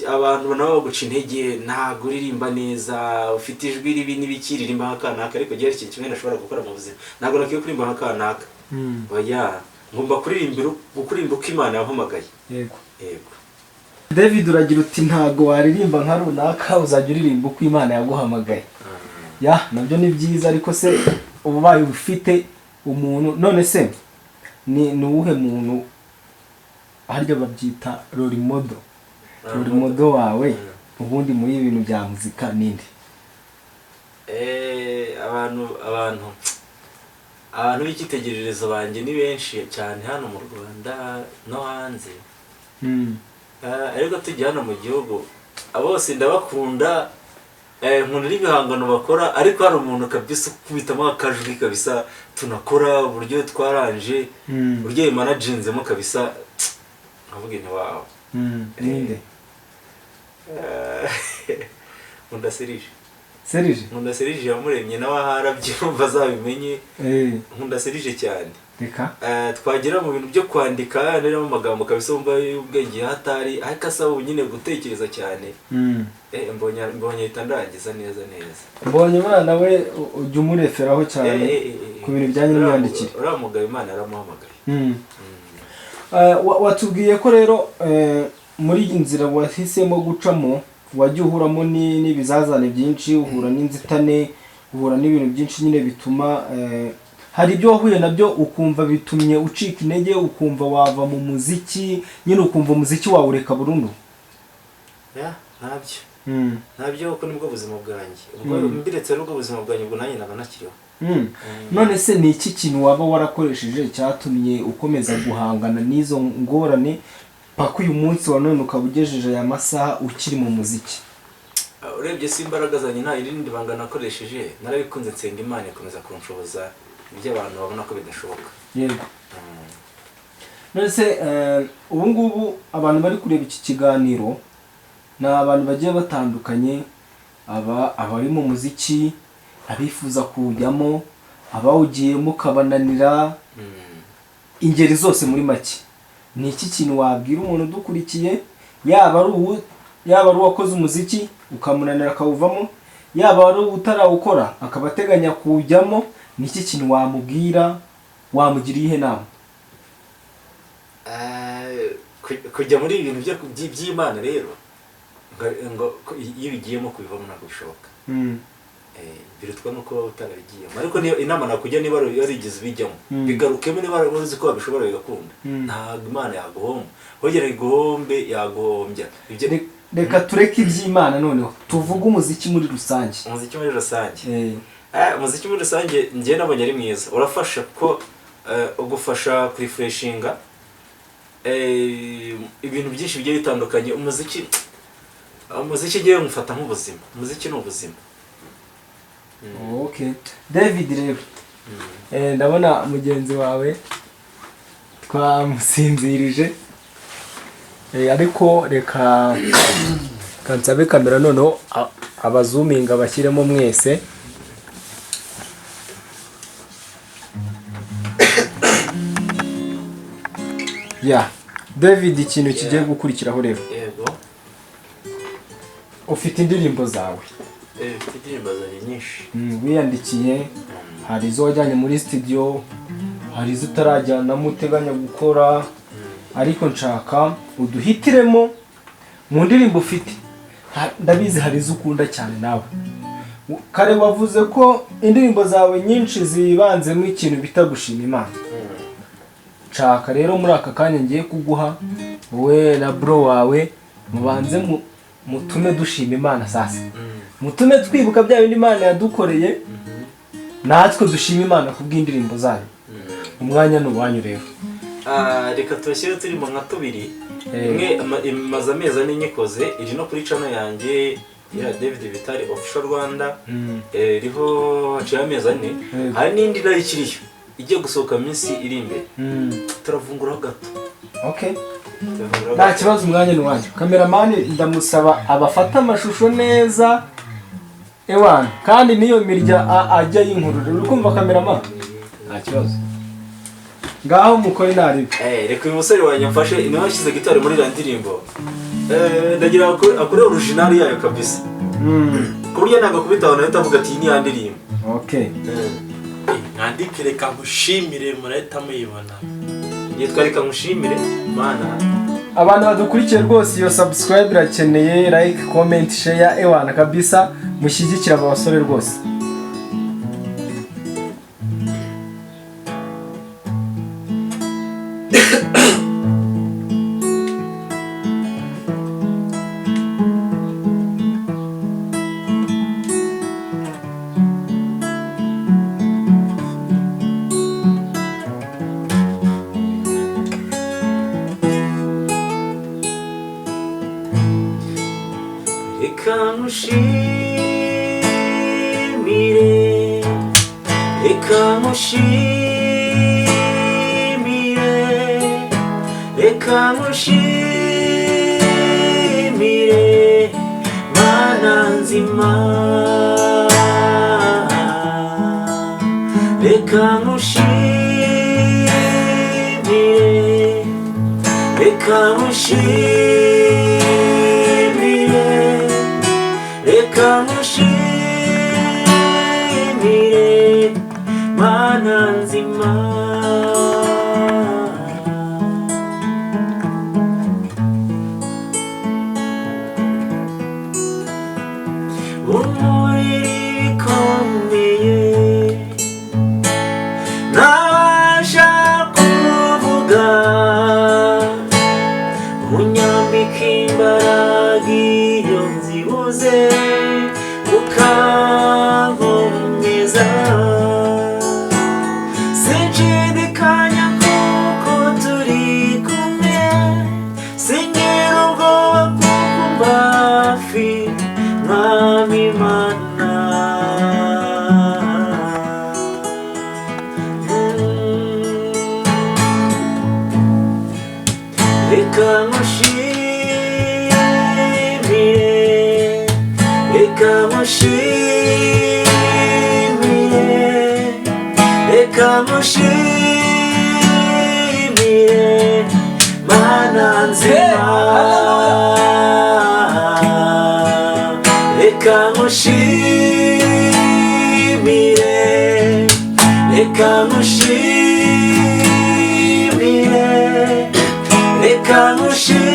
Speaker 1: abantu nabo baguca intege: ntabwo uririmba neza, ufite ijwi ribi n'ibiki, ririmba nka kanaka. Ariko igihe hari ikintu kimwe ntashobora gukora mu buzima, ntabwo nakwiye kuririmba nka kanaka. Oya, ngomba kuririmba uko Imana yampamagaye. Yego.
Speaker 2: David, uragira uti ntabwo waririmba nka runaka, uzajya uririmba uko Imana yaguhamagaye. Ya, nabyo ni byiza, ariko se uba ubaye ufite umuntu, none se ni uwuhe muntu harya babyita role model, role model wawe ubundi muri ibi bintu bya muzika ninde?
Speaker 1: Abantu b'icyitegererezo banjye ni benshi cyane hano mu Rwanda no hanze. Ariko tujya hano mu gihugu, abo bose ndabakunda, nkunda n'ibihangano bakora, ariko hari umuntu kabisa ukubitamo akajwi kabisa, tunakora uburyo twaranje, uburyo yimanaginzemo kabisa, nkavuga nti wawe.
Speaker 2: Ninde?
Speaker 1: Nkunda Serije.
Speaker 2: Serije?
Speaker 1: Nkunda Serije Yamuremye, nawe ahari abyumva azabimenye. Nkunda Serije cyane.
Speaker 2: Reka.
Speaker 1: Twagera mu bintu byo kwandika, niramo amagambo kabisa wumva y'ubwenge hatari, ariko asaba ubu nyine gutekereza cyane. Mbonye ahita ndangiza neza neza.
Speaker 2: Mbonye umwana we ujya umureferaho cyane ku bintu bijyanye n'imyandikire.
Speaker 1: Uriya mugabo Imana yaramuhamagaye.
Speaker 2: Watubwiye ko rero muri iyi nzira wahisemo gucamo wagiye uhuramo n'ibizazane byinshi, uhura n'inzitane, uhura n'ibintu byinshi nyine bituma Hari ibyo wahuye nabyo ukumva bitumye ucika intege, ukumva wava mu muziki nyine, ukumva umuziki wawureka burundu?
Speaker 1: Yeah, ntabyo, ntabyo, kuko nibwo buzima bwanjye. Ubwo mbiretse ari ubwo buzima bwanjye, ubwo nanjye naba ntakiriho.
Speaker 2: None se ni iki kintu waba warakoresheje cyatumye ukomeza guhangana n'izo ngorane paka uyu munsi wa none ukaba ugejeje aya masaha ukiri mu muziki?
Speaker 1: Urebye si imbaraga zanjye, nta irindi banga nakoresheje. Narabikunze, nsenga Imana, ikomeza kunshoboza ibyo abantu babona ko bidashoboka.
Speaker 2: None se ubu ngubu abantu bari kureba iki kiganiro ni abantu bagiye batandukanye, aba abari mu muziki, abifuza kuwujyamo, abawugiyemo ukabananira, ingeri zose muri make. Ni iki kintu wabwira umuntu udukurikiye, yaba ari uwakoze umuziki ukamunanira akawuvamo, yaba ari utarawukora akaba ateganya kuwujyamo? Ni iki kintu wamubwira, wamugira iyihe nama?
Speaker 1: Kujya muri ibi bintu by'Imana rero, ngo iyo ubigiyemo kubivamo ntabwo bishoboka. Birutwa nuko waba utarabigiyemo. Ariko niyo inama nakujya, niba warigeze ubijyamo, bigarukemo. Niba wari uzi ko wabishobora bigakunda, ntabwo Imana yaguhomba. Wongera iguhombe, yaguhombya ibyo.
Speaker 2: Reka tureke iby'Imana, noneho tuvuge umuziki muri rusange.
Speaker 1: Umuziki muri rusange? Umuziki muri rusange njyewe nabonye ari mwiza, urafasha kuko ugufasha kurefreshinga ibintu byinshi bigiye bitandukanye. Umuziki ngewe mufata nk'ubuzima. Umuziki ni ubuzima.
Speaker 2: Okay, David rero, ndabona mugenzi wawe twamusinzirije. Ariko reka kansabe kamera noneho abazuminga bashyiremo mwese. Ya David, ikintu kigiye gukurikiraho rero,
Speaker 1: Yego.
Speaker 2: ufite indirimbo zawe?
Speaker 1: Mfite indirimbo zanjye nyinshi.
Speaker 2: Wiyandikiye, hari izo wajyanye muri studio, hari izo utarajyanamo uteganya gukora, ariko nshaka uduhitiremo mu ndirimbo ufite. Ndabizi hari izo ukunda cyane nawe. Kare wavuze ko indirimbo zawe nyinshi zibanzemo ikintu bita gushima Imana. Nshaka rero muri aka kanya ngiye kuguha, wowe na bro wawe, mubanze mutume dushima Imana. Sasa mutume twibuka bya bindi Imana yadukoreye, natwe dushima Imana kubw'indirimbo zayo. Umwanya ni uwanyu rero.
Speaker 1: Reka tubashyire turimo nka tubiri. Imwe imaze amezi 4 nyikoze, iri no kuri channel yanjye ya David Vitali Official Rwanda. Iriho haciyeho amezi 4. Hari n'indi nayo ikiriyo igiye gusohoka mu minsi iri imbere. Turavunguraho gato.
Speaker 2: Okay.
Speaker 1: Turavunguraho
Speaker 2: Nta
Speaker 1: gato.
Speaker 2: kibazo, umwanya ni uwanyu. Kameramani ndamusaba abafate amashusho neza, ewana, kandi n'iyo mirya ajya yinkurura. Uri kumva, kameramani? Nta kibazo, ngaho mukore naribi.
Speaker 1: Reka uyu musore wanjye mfashe, niwe washyize gitari muri iriya ndirimbo. Ndagira akore original yayo kabisa, ku buryo ntabwo akubita abantu ahita avuga ati iyi ni ya ndirimbo.
Speaker 2: Okay.
Speaker 3: Mwandike "Reka nkushimire", murahita muyibona.
Speaker 1: Yitwa "Reka nkushimire Mana".
Speaker 2: Abantu badukurikiye rwose, iyo subscribe irakeneye, like, comment, share, ewana kabisa, mushyigikire aba basore rwose.
Speaker 1: Reka nkushimire, reka nkushimire, reka nkushimire Mana nzima. Reka nkushimire, reka nkushimire, reka nkushimire Mana nzima. Unkorera ibikomeye. wavuze ukankomeza. Sinshidikanya kuko turi kumwe, singira ubwoba kuko umba hafi, Mwami Mana. Reka nkushimire, reka nkushimire, reka nkushimire, Mana nzima. Reka nkushimire, reka nkushimire, reka nkushimire,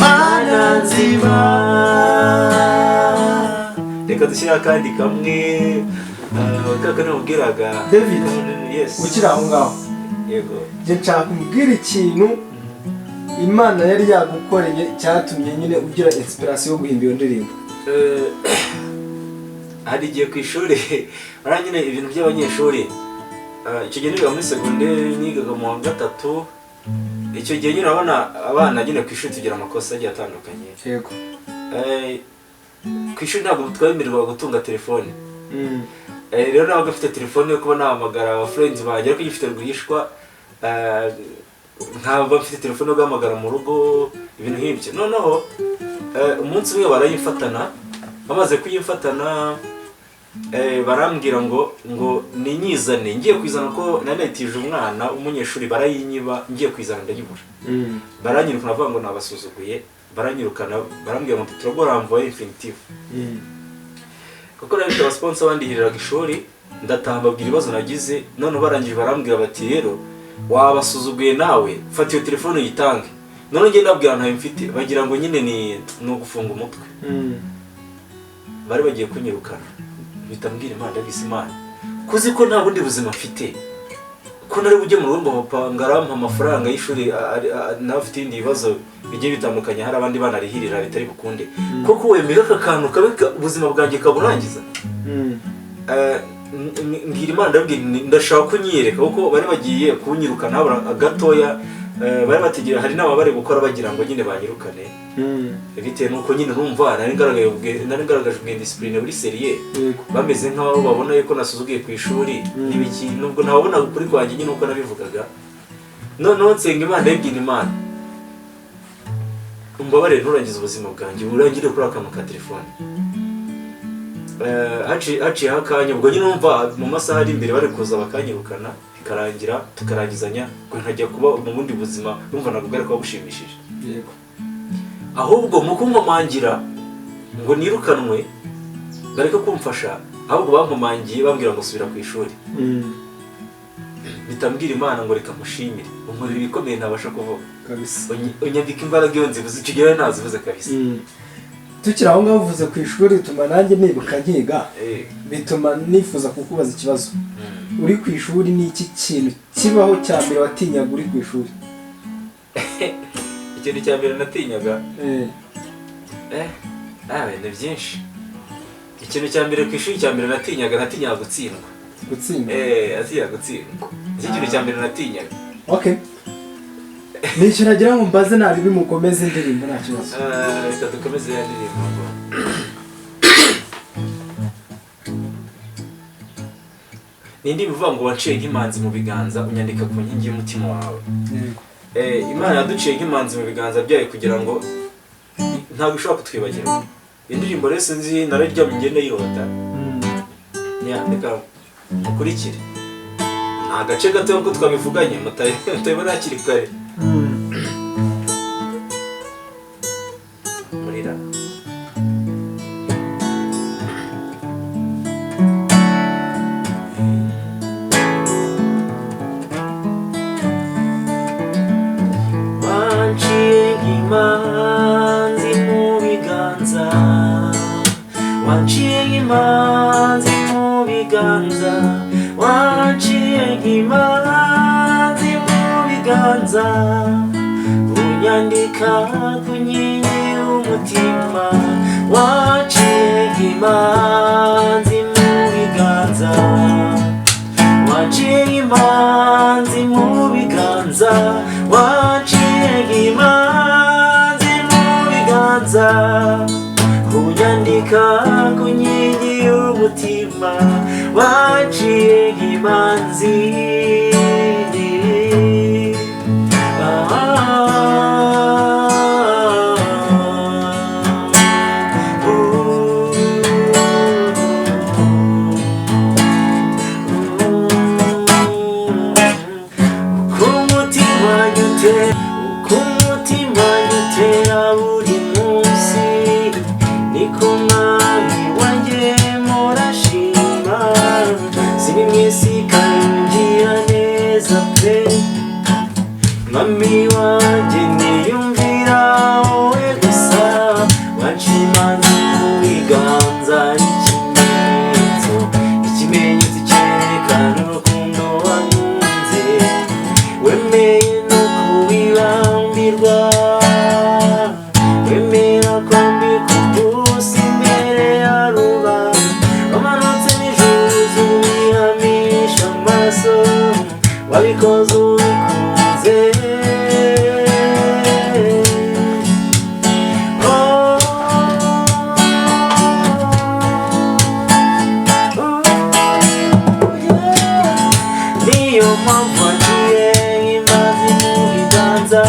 Speaker 1: Mana nzima. Reka dushyire akandi kamwe, kaka namubwiraga.
Speaker 2: David,
Speaker 1: Yes.
Speaker 2: Ukiri aho ngaho,
Speaker 1: Yego.
Speaker 2: njye nshaka kumbwira ikintu Imana yari yagukoreye cyatumye nyine ugira inspiration yo guhimba iyo ndirimbo.
Speaker 1: Hari igihe ku ishuri bariya nyine ibintu by'abanyeshuri, icyo gihe nigaga muri segonderi, nigaga mu wa gatatu. Icyo gihe nyine urabona abana nyine ku ishuri tugira amakosa agiye atandukanye. Ku ishuri ntabwo twemererwa gutunga telefone. Rero nabaga mfite telefone yo kuba nahamagara aba friends banjye, ariko ngifite rwihishwa, nkaba mfite telefone yo guhamagara mu rugo, ibintu nk'ibyo. Noneho umunsi umwe barayimfatana. Bamaze kuyimfatana, barambwira ngo ninyizane. Ngiye kuyizana, ko nari nayitije umwana w'umunyeshuri, barayinyiba. Ngiye kuyizana ndayibura, baranyirukana, bavuga ngo nabasuzuguye. Baranyirukana, barambwira ngo turaguha renvoi infinitive, kuko nari mfite abasponsor bandihiriraga ishuri. Ndataha, mbabwira ibibazo nagize. None barangije barambwira bati: "Rero wabasuzuguye nawe, fata iyo telefone uyitange." None njye ndabwira ntayo mfite, bagira ngo nyine ni ugufunga umutwe. Bari bagiye kunyirukana, mpita mbwira Imana, ndabise Imana kuzi ko nta bundi buzima mfite, ko nari bujye mu rugo ngo papa ngo arampa amafaranga y'ishuri, nawe afite ibindi bibazo bigiye bitandukanye, hari abandi bana arihirira, bitari bukunde, koko wemera aka kantu kabe ubuzima bwanjye kaburangiza. Mbwira Imana, ndabwira nti, ndashaka kunyiyereka, kuko bari bagiye kunyirukana habura gatoya. Bari bategereje, hari inama bari gukora bagira ngo nyine banyirukane, bitewe n'uko nyine numva nari ngaragaje ubw'indiscipline buri sérieux, bameze nk'aho babona yuko nasuzuguye ku ishuri n'ibiki, nubwo ntawabonaga ukuri kwanjye nyine uko nabivugaga. Noneho nsenga Imana, ndabibwira Imana: "Umbabarire, nturangize ubuzima bwanjye urangire kuri akantu ka telefone." Haciyeho akanya, ubwo nyine numva mu masaha ari imbere bari kuza bakanyirukana, bikarangira tukarangizanya, ngo nkajya kuba mu bundi buzima. Numva ntabwo bwari kuba bushimishije. Ahubwo mu kunkomangira ngo nirukanwe bareke kumfasha, ahubwo bankomangiye bambwira ngo subira ku ishuri. Mpita mbwira Imana ngo reka mushimire, unkorera ibikomeye ntabasha kuvuga. Unyandika imbaraga iyo nzibuze. Icyo gihe ntazibuze kabisa.
Speaker 2: Tukiri aho ngaho, uvuze ku ishuri bituma nanjye nibuka nkiga, bituma nifuza kukubaza ikibazo. Uri ku ishuri, ni iki kintu kibaho cya mbere watinyaga uri ku ishuri?
Speaker 1: Ikintu cya mbere natinyaga, ni byinshi. Ikintu cya mbere ku ishuri, cya mbere natinyaga, natinyaga gutsindwa.
Speaker 2: Gutsinda?
Speaker 1: Natinyaga gutsindwa, nicyo kintu cya mbere natinyaga.
Speaker 2: Okay, ni icyo nagira ngo mbaze. Nabi bimukomeze indirimbo, nta kibazo.
Speaker 1: Reka dukomeze ya ndirimbo ngo ni indirimbo ivuga ngo wanciye nk'imanzi mu biganza, unyandika ku nkingi y'umutima wawe. Imana yaduciye nk'imanzi mu biganza byayo kugira ngo ntabwo ishobora kutwibagirwa. Indirimbo rero sinzi, nararyamye ngenda yirota. Ya, reka mukurikire ni agace gato nk'uko twabivuganye, mutayibona hakiri kare. Murira. Wanciye nk'imanzi mu biganza, wanciye nk'imanzi mu biganza, wanciye nk'imanzi mu biganza, unyandika ku nkingi. nk'imanzi mu biganza, wanciye nk'imanzi mu biganza, wanciye nk'imanzi mu biganza, unyandika ku nkingi y'umutima, wanciye nk'imanzi. Ku mutima nyutera buri munsi, niko Mwami wanjye murashima. Siri mwisi kangira neza pe, Mwami wanjye niyumvira wowe gusa. Wanshimanze mu biganza, ikimenyetso, ikimenyetso cyerekana urukundo wankunze, wemeye no kubibambirwa, wemera kwambikwa ubusa imbere ya rubanda, wamanutse n'ijuru ubihamisha amaso, wabikoze ubikunze. Oh, oh, yeah. Niyo mpamvu waciye nk'imazi mu biganza,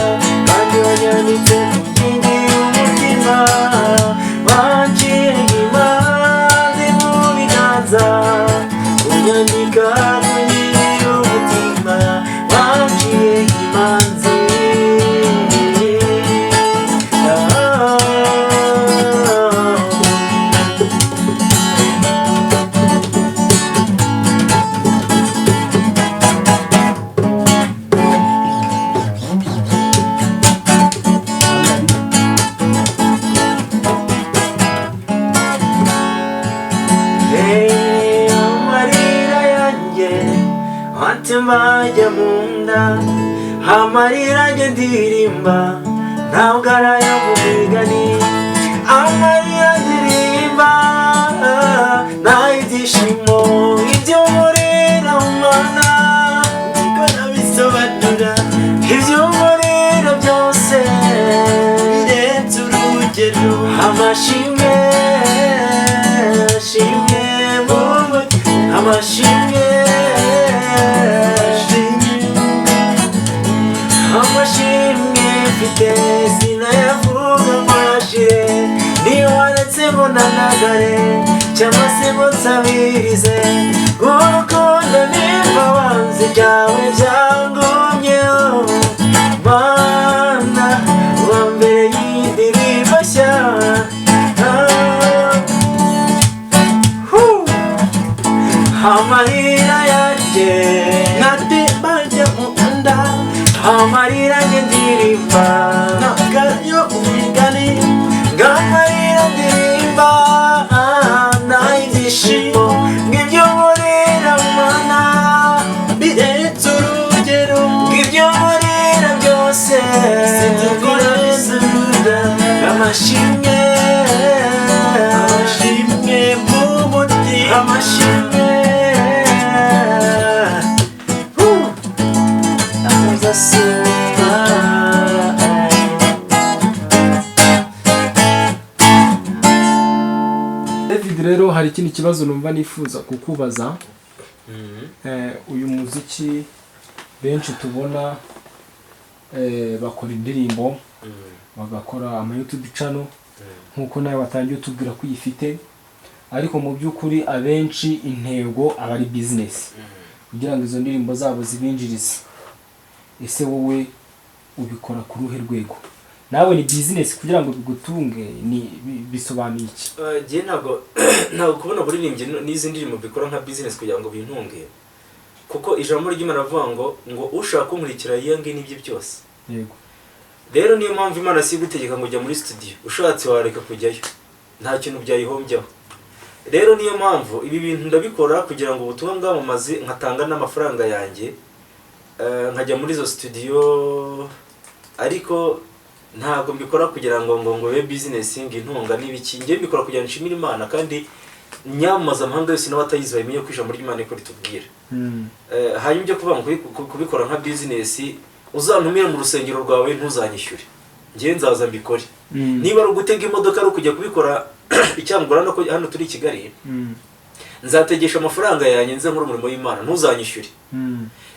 Speaker 1: kandi wanyanditse ku nkingi y'umutima. Waciye nk'imazi mu biganza, unyandika ku nkingi y'umutima, waciye nk'imanzi. Ah. Hey, amarira yanjye atemba ajya mu nda, amarira njye ndirimba ntabwo ari ayo mu migani, amarira ndirimba ni ay'ibyishimo, ibyo nkorera Mana
Speaker 3: Niko nabisobanura.
Speaker 1: Ibyo nkorera byose
Speaker 3: Birenze urugero.
Speaker 1: Amashimwe, shimwe wowe, amashimwe, amashimwe mfite sinayavuga ngo niyo waretse ngo nanagare cyangwa se ngo nsabirize, urukundo n'imbabazi byawe byangumyeho, Mana wa mbere y'indirimbo nshya. Ah. Huu. Amarira yanjye
Speaker 3: Nkatemba njya mu nda.
Speaker 1: Amarira njye ndirimba
Speaker 3: Ntabwo ariyo mu migani.
Speaker 1: Ngamarira ndirimba n'ay'ibyishimo, ngibyo nkorera Mana
Speaker 3: Birenze urugero.
Speaker 1: Ngibyo nkorera byose
Speaker 3: Sinzi uko nabisobanura.
Speaker 1: Amashimwe,
Speaker 3: Amashimwe mu mutima.
Speaker 1: Amashimwe. Woo. Azasumba.
Speaker 2: David, rero hari ikindi kibazo numva nifuza kukubaza. Uyu muziki benshi tubona bakora indirimbo, bagakora ama YouTube channel, nkuko nawe watangiye utubwira ko uyifite, ariko mu by'ukuri abenshi intego aba ari business kugira ngo izo ndirimbo zabo zibinjirize. Ese wowe ubikora ku ruhe rwego? Nawe ni business kugira ngo bigutunge? Ni bisobanuye iki?
Speaker 1: Njye ntabwo kubona uburirimbyi n'izi ndirimbo bikora nka business kugira ngo bintunge, kuko ijambo ry'Imana rivuga ngo ushaka kunkurikira yiyange n'ibye byose. Rero niyo mpamvu Imana si igutegeka ngo ujya muri studio, ushatse wareka kujyayo, nta kintu byayihombyaho. Rero niyo mpamvu ibi bintu ndabikora kugira ngo ubutumwa bwamamaze, nkatanga n'amafaranga yanjye, nkajya muri izo studio, ariko ntabwo mbikora kugira ngo bibe business, ngo intunga n'ibiki. Njye mbikora kugira ngo nshimire Imana kandi Nyamamaza amahanga yose n'abatayizi bamenye ko ijambo ry'Imana riko ritubwira. Hanyuma ibyo kuvuga ngo kubikora nka business, uzantumire mu rusengero rwawe, ntuzanyishyure, njyewe nzaza mbikore. Niba ari ugutega imodoka, ari ukujya kubikora icyangura, no hano turi i Kigali, nzategesha amafaranga yanjye nze nkora umurimo w'Imana, ntuzanyishyure.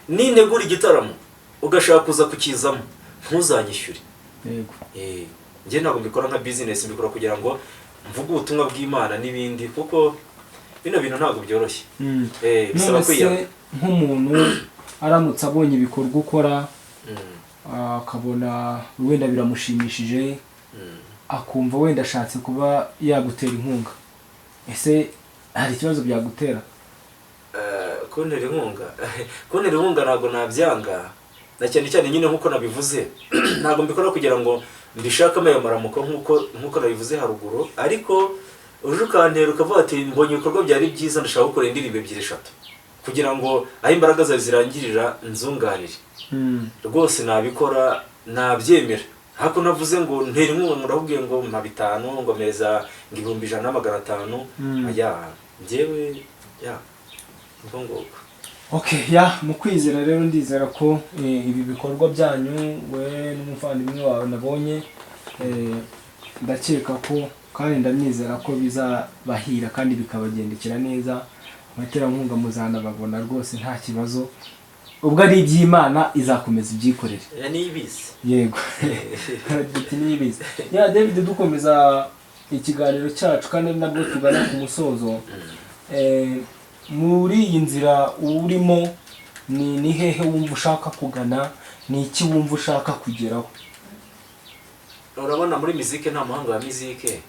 Speaker 1: Nintegura igitaramo ugashaka kuza kukizamo, ntuzanyishyure. Njye ntabwo mbikora nka business, mbikora kugira ngo mvuge ubutumwa bw'Imana n'ibindi, kuko bino bintu ntabwo byoroshye. Bisaba
Speaker 2: None se
Speaker 1: kwiyanga.
Speaker 2: nk'umuntu aramutse abonye ibikorwa ukora, akabona wenda biramushimishije, akumva wenda ashatse kuba yagutera inkunga, ese hari ikibazo byagutera?
Speaker 1: Kuntera inkunga ntabwo nabyanga, na cyane cyane nyine nk'uko nabivuze, ntabwo mbikora kugira ngo mbishakemo ayo maramuko nk'uko nabivuze haruguru. Ariko uje ukantera ukavuga ati: "Mbonye ibikorwa byari byiza, ndashaka gukora indirimbo ebyiri, eshatu, kugira ngo aho imbaraga zawe zirangirira nzunganire," rwose nabikora, nabyemera. Ariko navuze ngo ntera inkunga, ngo ndakubwiye ngo mpa bitanu, ngo mpereza ngo 100,000, 500,000. Aya njyewe ya ubwo ngubwo.
Speaker 2: Okay, ya mu kwizera rero ndizera ko ibi bikorwa byanyu, we n'umuvandimwe wawe nabonye, ndakeka ko kandi ndamwizera ko bizabahira kandi bikabagendekera neza. Abaterankunga muzanababona rwose, nta kibazo. Ubwo ari iby'Imana, izakomeza ibyikorere.
Speaker 1: Ya niyibizi.
Speaker 2: Yego, ati niyibizi. Ya David, dukomeza ikiganiro cyacu kandi ari nabwo tugana ku musozo, muri iyi nzira urimo ni hehe wumva ushaka kugana? Ni iki wumva ushaka kugeraho?
Speaker 1: Urabona, muri mizike nta muhanga wa mizike.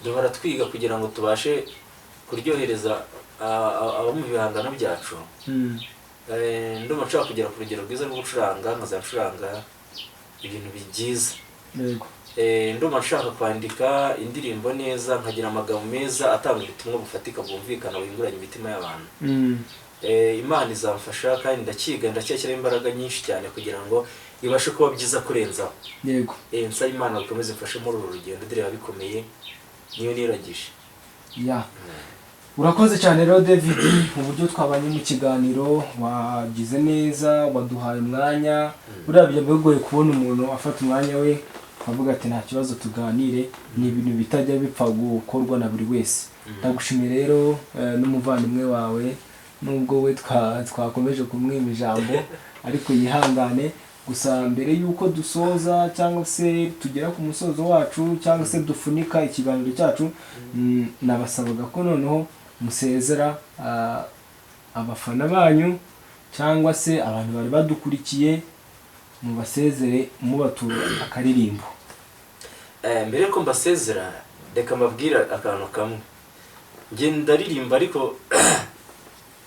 Speaker 1: Duhora twiga kugira ngo tubashe kuryohereza abo mu bihangano byacu. Ndumva nshaka kugera ku rugero rwiza rwo gucuranga, nkazacuranga ibintu byiza. Ndumva nshaka kwandika indirimbo neza, nkagira amagambo meza atanga ubutumwa bufatika, bwumvikana, buhinguranya imitima y'abantu. Imana izamfasha kandi ndakiga, ndacyashyiraho imbaraga nyinshi cyane kugira ngo ibashe kuba byiza kurenzaho. Nsaba Imana ikomeze imfashe muri uru rugendo, dore biba bikomeye, niyo niragije.
Speaker 2: Ya, urakoze cyane rero David, uburyo twabanye mu kiganiro, wagize neza, waduhaye umwanya. Buriya bijya bigoye kubona umuntu afata umwanya we avuga ati: "Nta kibazo, tuganire." Ni ibintu bitajya bipfa gukorwa na buri wese. Ndagushimiye rero, n'umuvandimwe wawe, nubwo we twakomeje kumwima ijambo, ariko yihangane. Gusa mbere y'uko dusoza cyangwa se tugera ku musozo wacu cyangwa se dufunika ikiganiro cyacu, nabasabaga ko noneho musezera abafana banyu cyangwa se abantu bari badukurikiye, mubasezere mubatura akaririmbo.
Speaker 1: Mbere yuko mbasezera, reka mbabwire akantu kamwe. Njye ndaririmba, ariko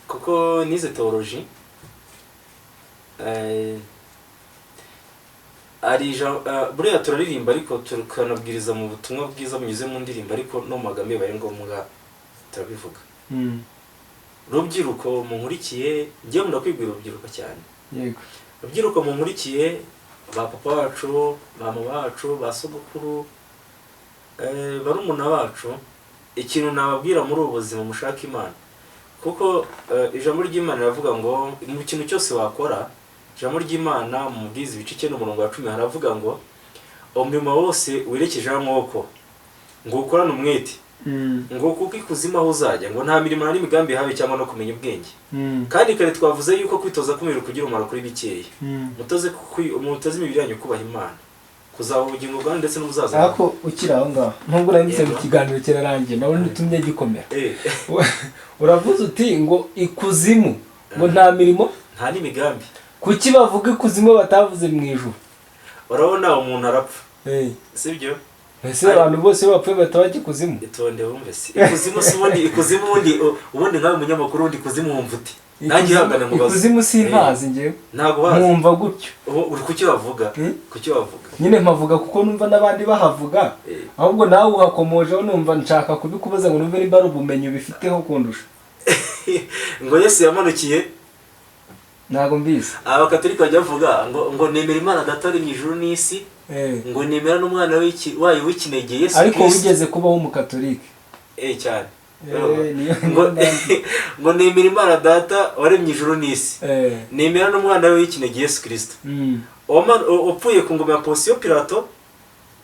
Speaker 1: kuko nize théologie, hari buriya turaririmba ariko tukanabwiriza mu butumwa bwiza bunyuze mu ndirimbo, ariko no mu magambo iyo bibaye ngombwa turabivuga. Rubyiruko munkurikiye, njyewe nkunda kwibwira urubyiruko cyane. Rubyiruko munkurikiye, ba papa bacu, mama bacu, ba sogokuru, barumuna bacu, ikintu nababwira muri ubu buzima, mushaka Imana, kuko ijambo ry'Imana riravuga ngo mu kintu cyose wakora, ijambo ry'Imana mu Mubwiriza ibice 9 umurongo wa 10 haravuga ngo: "Umurimo wose werekejeho amaboko ngo ukorane umwete, ngo kuko ikuzimu aho uzajya ngo nta mirimo nta n'imigambi ihawe cyangwa no kumenya ubwenge." Kandi kare twavuze yuko kwitoza k'umubiri kugira umumaro kuri bikeya. Mutoze imibiri yanyu kubaha Imana, kuzaba ubugingo bwanyu ndetse n'ubuzaza.
Speaker 2: Ariko ukiri aho ngaho, nubwo urangije mu
Speaker 1: Yego.
Speaker 2: kiganiro kirarangiye, ndabona utumye gikomera. Uravuze uti ngo ikuzimu ngo nta mirimo
Speaker 1: Nta n'imigambi.
Speaker 2: Kuki bavuga ikuzimu batavuze mu ijuru?
Speaker 1: Urabona, umuntu arapfa, sibyo?
Speaker 2: Ese abantu bose iyo bapfuye bahita bajya ikuzimu?
Speaker 1: Itonde wumve. Se ikuzimu si ubundi ikuzimu, ubundi nkawe umunyamakuru, ubundi ikuzimu wumva uti? Nanjye ihangane mubaze.
Speaker 2: Ikuzimu simpazi njyewe.
Speaker 1: Ntabwo bazi.
Speaker 2: Nkumva gutyo.
Speaker 1: Ubu uri kuki bavuga?
Speaker 2: Hmm?
Speaker 1: Kuki bavuga?
Speaker 2: Nyine mpavuga kuko numva n'abandi bahavuga. Ahubwo nawe uhakomojeho, numva nshaka kubikubaza ngo numve nimba ari ubumenyi ubifiteho kundusha.
Speaker 1: Ngo Yesu yamanukiye
Speaker 2: Ntabwo mbizi.
Speaker 1: Abakatolika bajya bavuga ngo nemera Imana Data uri mu ijuru n'isi, ngo nemera n'umwana wayo w'ikinege Yesu
Speaker 2: Ariko
Speaker 1: Kristo.
Speaker 2: wigeze kubaho umukatolike?
Speaker 1: Eh, cyane.
Speaker 2: Niyo
Speaker 1: Ngo
Speaker 2: mpamvu.
Speaker 1: Ngo nemera Imana Data waremye ijuru n'isi, nemera n'umwana we w'ikinege Yesu Kirisito, wapfuye ku ngoma ya Ponsiyo Pilato,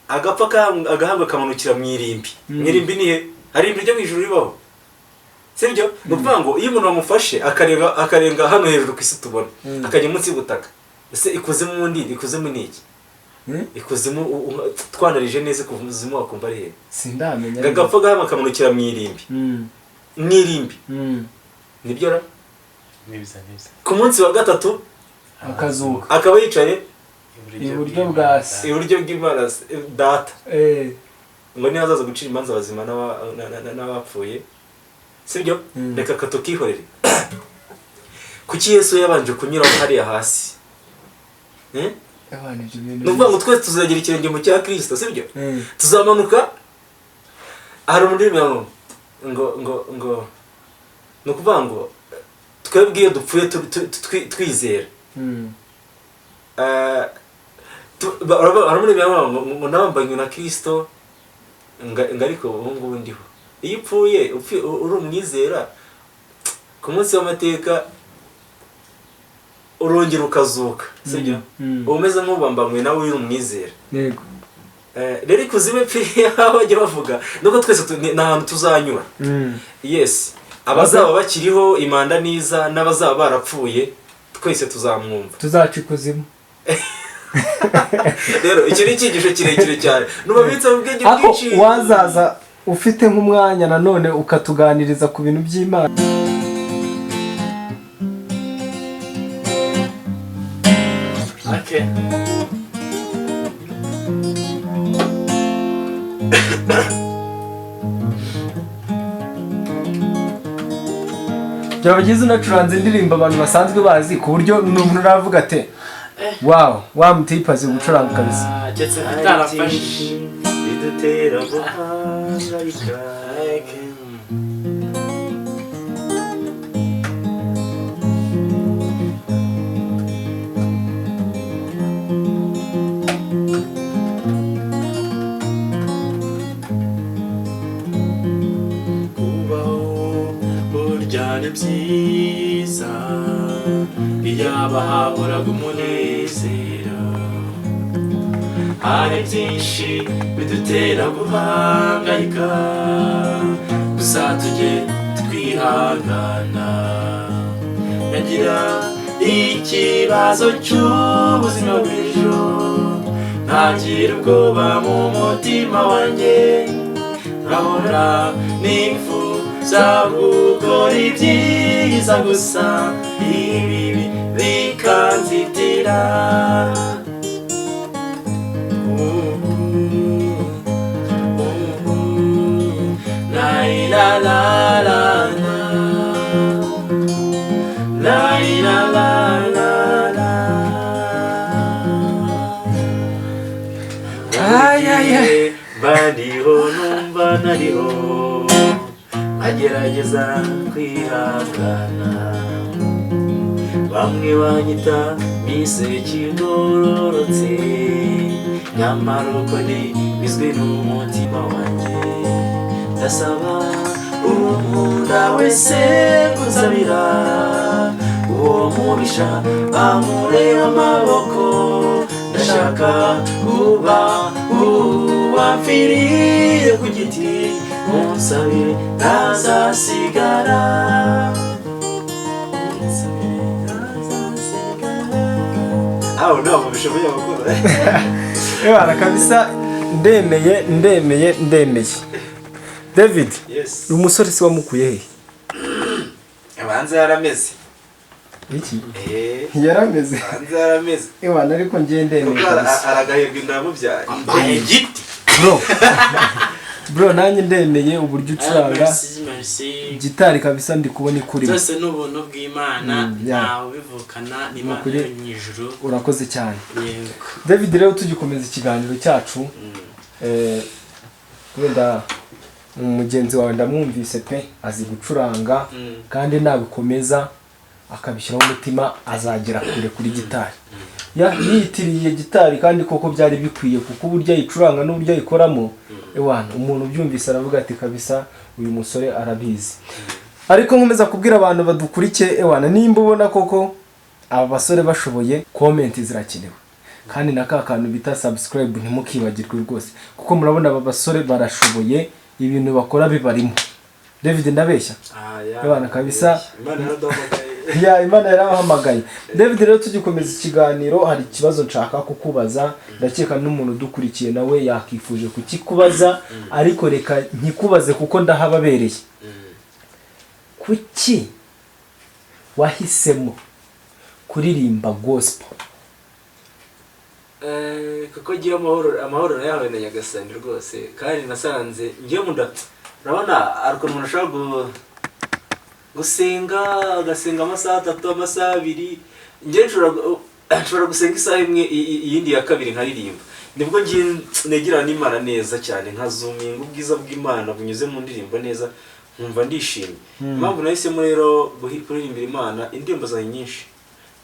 Speaker 1: agapfa, agahambwa, akamanukira mu irimbi. Mu irimbi ni he? Hari irimbi ryo mu ijuru ribaho, sibyo? Ni ukuvuga ngo iyo umuntu bamufashe akareba, akarenga hano hejuru ku isi tubona, akajya munsi y'ubutaka, ese ikuzimu ubundi ikuzimu ni iki? Ikuzimu twanarije neza, ikuzimu wakumva ari hehe?
Speaker 2: Sindamenya.
Speaker 1: Ngo agapfa, agahambwa, akamanukira mu irimbi, mu irimbi. Nibyo ra?
Speaker 3: Nibyo, nibyo.
Speaker 1: Ku munsi wa gatatu
Speaker 2: Akazuka.
Speaker 1: akaba yicaye
Speaker 2: Iburyo bwa Se.
Speaker 1: Iburyo bw'Imana Data. Ngo niba azaza gucira imanza abazima n'abapfuye, sibyo? Reka katukihorere. Kuki Yesu yabanje kunyura hariya hasi? Eh?
Speaker 2: Abana, ibyo bintu
Speaker 1: Ni ukuvuga ngo twese tuzagira ikirenge mu cya Kirisito, sibyo? Tuzamanuka. Hari umurimi ngo ni ukuvuga ngo twebwe iyo dupfuye twizera, hari umurimi ngo nabambanywe na Kirisito, ngo ariko ubu ngubu ndiho. Iyo upfuye uri umwizera, ku munsi w'amateka urongera ukazuka, sibyo? Uba umeze nk'ubambanywe nawe uri umwizera.
Speaker 2: Yego.
Speaker 1: Rero ikuzimu epfiriye aho bajya bavuga nubwo twese ni ahantu tuzanyura. Yes, abazaba bakiriho imanda niza n'abazaba barapfuye, twese tuzamwumva.
Speaker 2: Tuzaca ikuzimu.
Speaker 1: Rero iki ni icyigisho kirekire cyane, nubabitse mu bwenge
Speaker 2: Ako
Speaker 1: bwinshi.
Speaker 2: Wazaza ufite nk'umwanya nanone ukatuganiriza ku bintu by'Imana.
Speaker 3: Okay.
Speaker 2: Byaba byiza unacuranze indirimbo abantu basanzwe bazi, ku buryo n'umuntu uravuga ati: "Wow, wa mutipe azi gucuranga kabisa."
Speaker 3: Ah, keretse bitarafashije.
Speaker 1: Bidutera guhangayika.
Speaker 3: Okay. Kubaho burya ni byiza, iyaba hahoraga umunezero. Hari byinshi bidutera guhangayika, gusa tujye twihangana. Nagira ikibazo cy'ubuzima bw'ejo, ntagira ubwoba mu mutima wanjye, nkahora nifuza gukora ibyiza gusa, ibibi bikanzitira. La la la la la, la la la la la.
Speaker 2: Ay, ay, ay.
Speaker 1: Bariho numva nariho, nkagerageza kwihangana. Bamwe banyita miseke igororotse, nyamara uko ni bizwi n'umutima wanjye. Ndasaba unkunda wese kunsabira uwo mubisha amureba amaboko. Ndashaka kuba uwapfiriye ku giti, munsabire ntazasigara. Munsabire ntazasigara. Aho ntabwo bishoboye gukora.
Speaker 2: Ebana kabisa, ndemeye, ndemeye, ndemeye, David.
Speaker 1: Yes.
Speaker 2: Uyu musore si wamukuye he?
Speaker 1: Abanza yarameze.
Speaker 2: Iki?
Speaker 1: Eh.
Speaker 2: Yarameze.
Speaker 1: Abanza yarameze.
Speaker 2: Ebana, ariko ngiye ndemeye
Speaker 1: Kuko
Speaker 2: kabisa.
Speaker 1: aragahirwa inda yamubyaye.
Speaker 3: Mbaye igiti.
Speaker 2: Bro, bro, nanjye ndemeye uburyo ucuranga
Speaker 3: Merci, merci.
Speaker 2: gitari kabisa, ndi kubona ikurimo.
Speaker 3: Byose ni ubuntu bw'Imana.
Speaker 2: Yeah.
Speaker 3: Ntawe ubivukana, ni Imana
Speaker 2: Ukuri.
Speaker 3: yo mu ijuru.
Speaker 2: Urakoze cyane.
Speaker 3: Yego.
Speaker 2: David, rero tugikomeza ikiganiro cyacu, wenda mugenzi wawe ndamwumvise pe, azi gucuranga, kandi nabikomeza akabishyiraho umutima azagera kure kuri gitari. Yiyitiriye gitari kandi koko byari bikwiye, kuko uburyo ayicuranga n'uburyo ayikoramo. Ewana, umuntu ubyumvise aravuga ati kabisa uyu musore arabizi. Ariko nkomeza kubwira abantu badukurikiye, ewana, nimba ubona koko aba basore bashoboye, comment zirakenewe, kandi na ka kantu bita subscribe ntimukibagirwe rwose, kuko murabona aba basore barashoboye, ibintu bakora bibarimo. David, ndabeshya?
Speaker 1: Ah, ya.
Speaker 2: Ebana, kabisa.
Speaker 1: Imana yaraduhamagaye.
Speaker 2: Ya, Imana yarabahamagaye. David, rero tugikomeza ikiganiro, hari ikibazo nshaka kukubaza. Ndakeka n'umuntu udukurikiye nawe yakifuje kukikubaza, ariko reka nkikubaze kuko ndahababereye. Kuki wahisemo kuririmba gospel?
Speaker 1: Kuko ngiye amahoro nayahawe na Nyagasani rwose, kandi nasanze ngiye munda, urabona hari ukuntu umuntu ashobora gusenga, agasenga amasaha 3, amasaha 2. Njye nshobora gusenga isaha imwe, iyindi ya kabiri nkaririmba. Nibwo ngiye negerana n'Imana neza cyane, nkazuminga ubwiza bw'Imana bunyuze mu ndirimbo neza, nkumva ndishimye. Impamvu nahisemo rero kuririmbira Imana, indirimbo zanjye nyinshi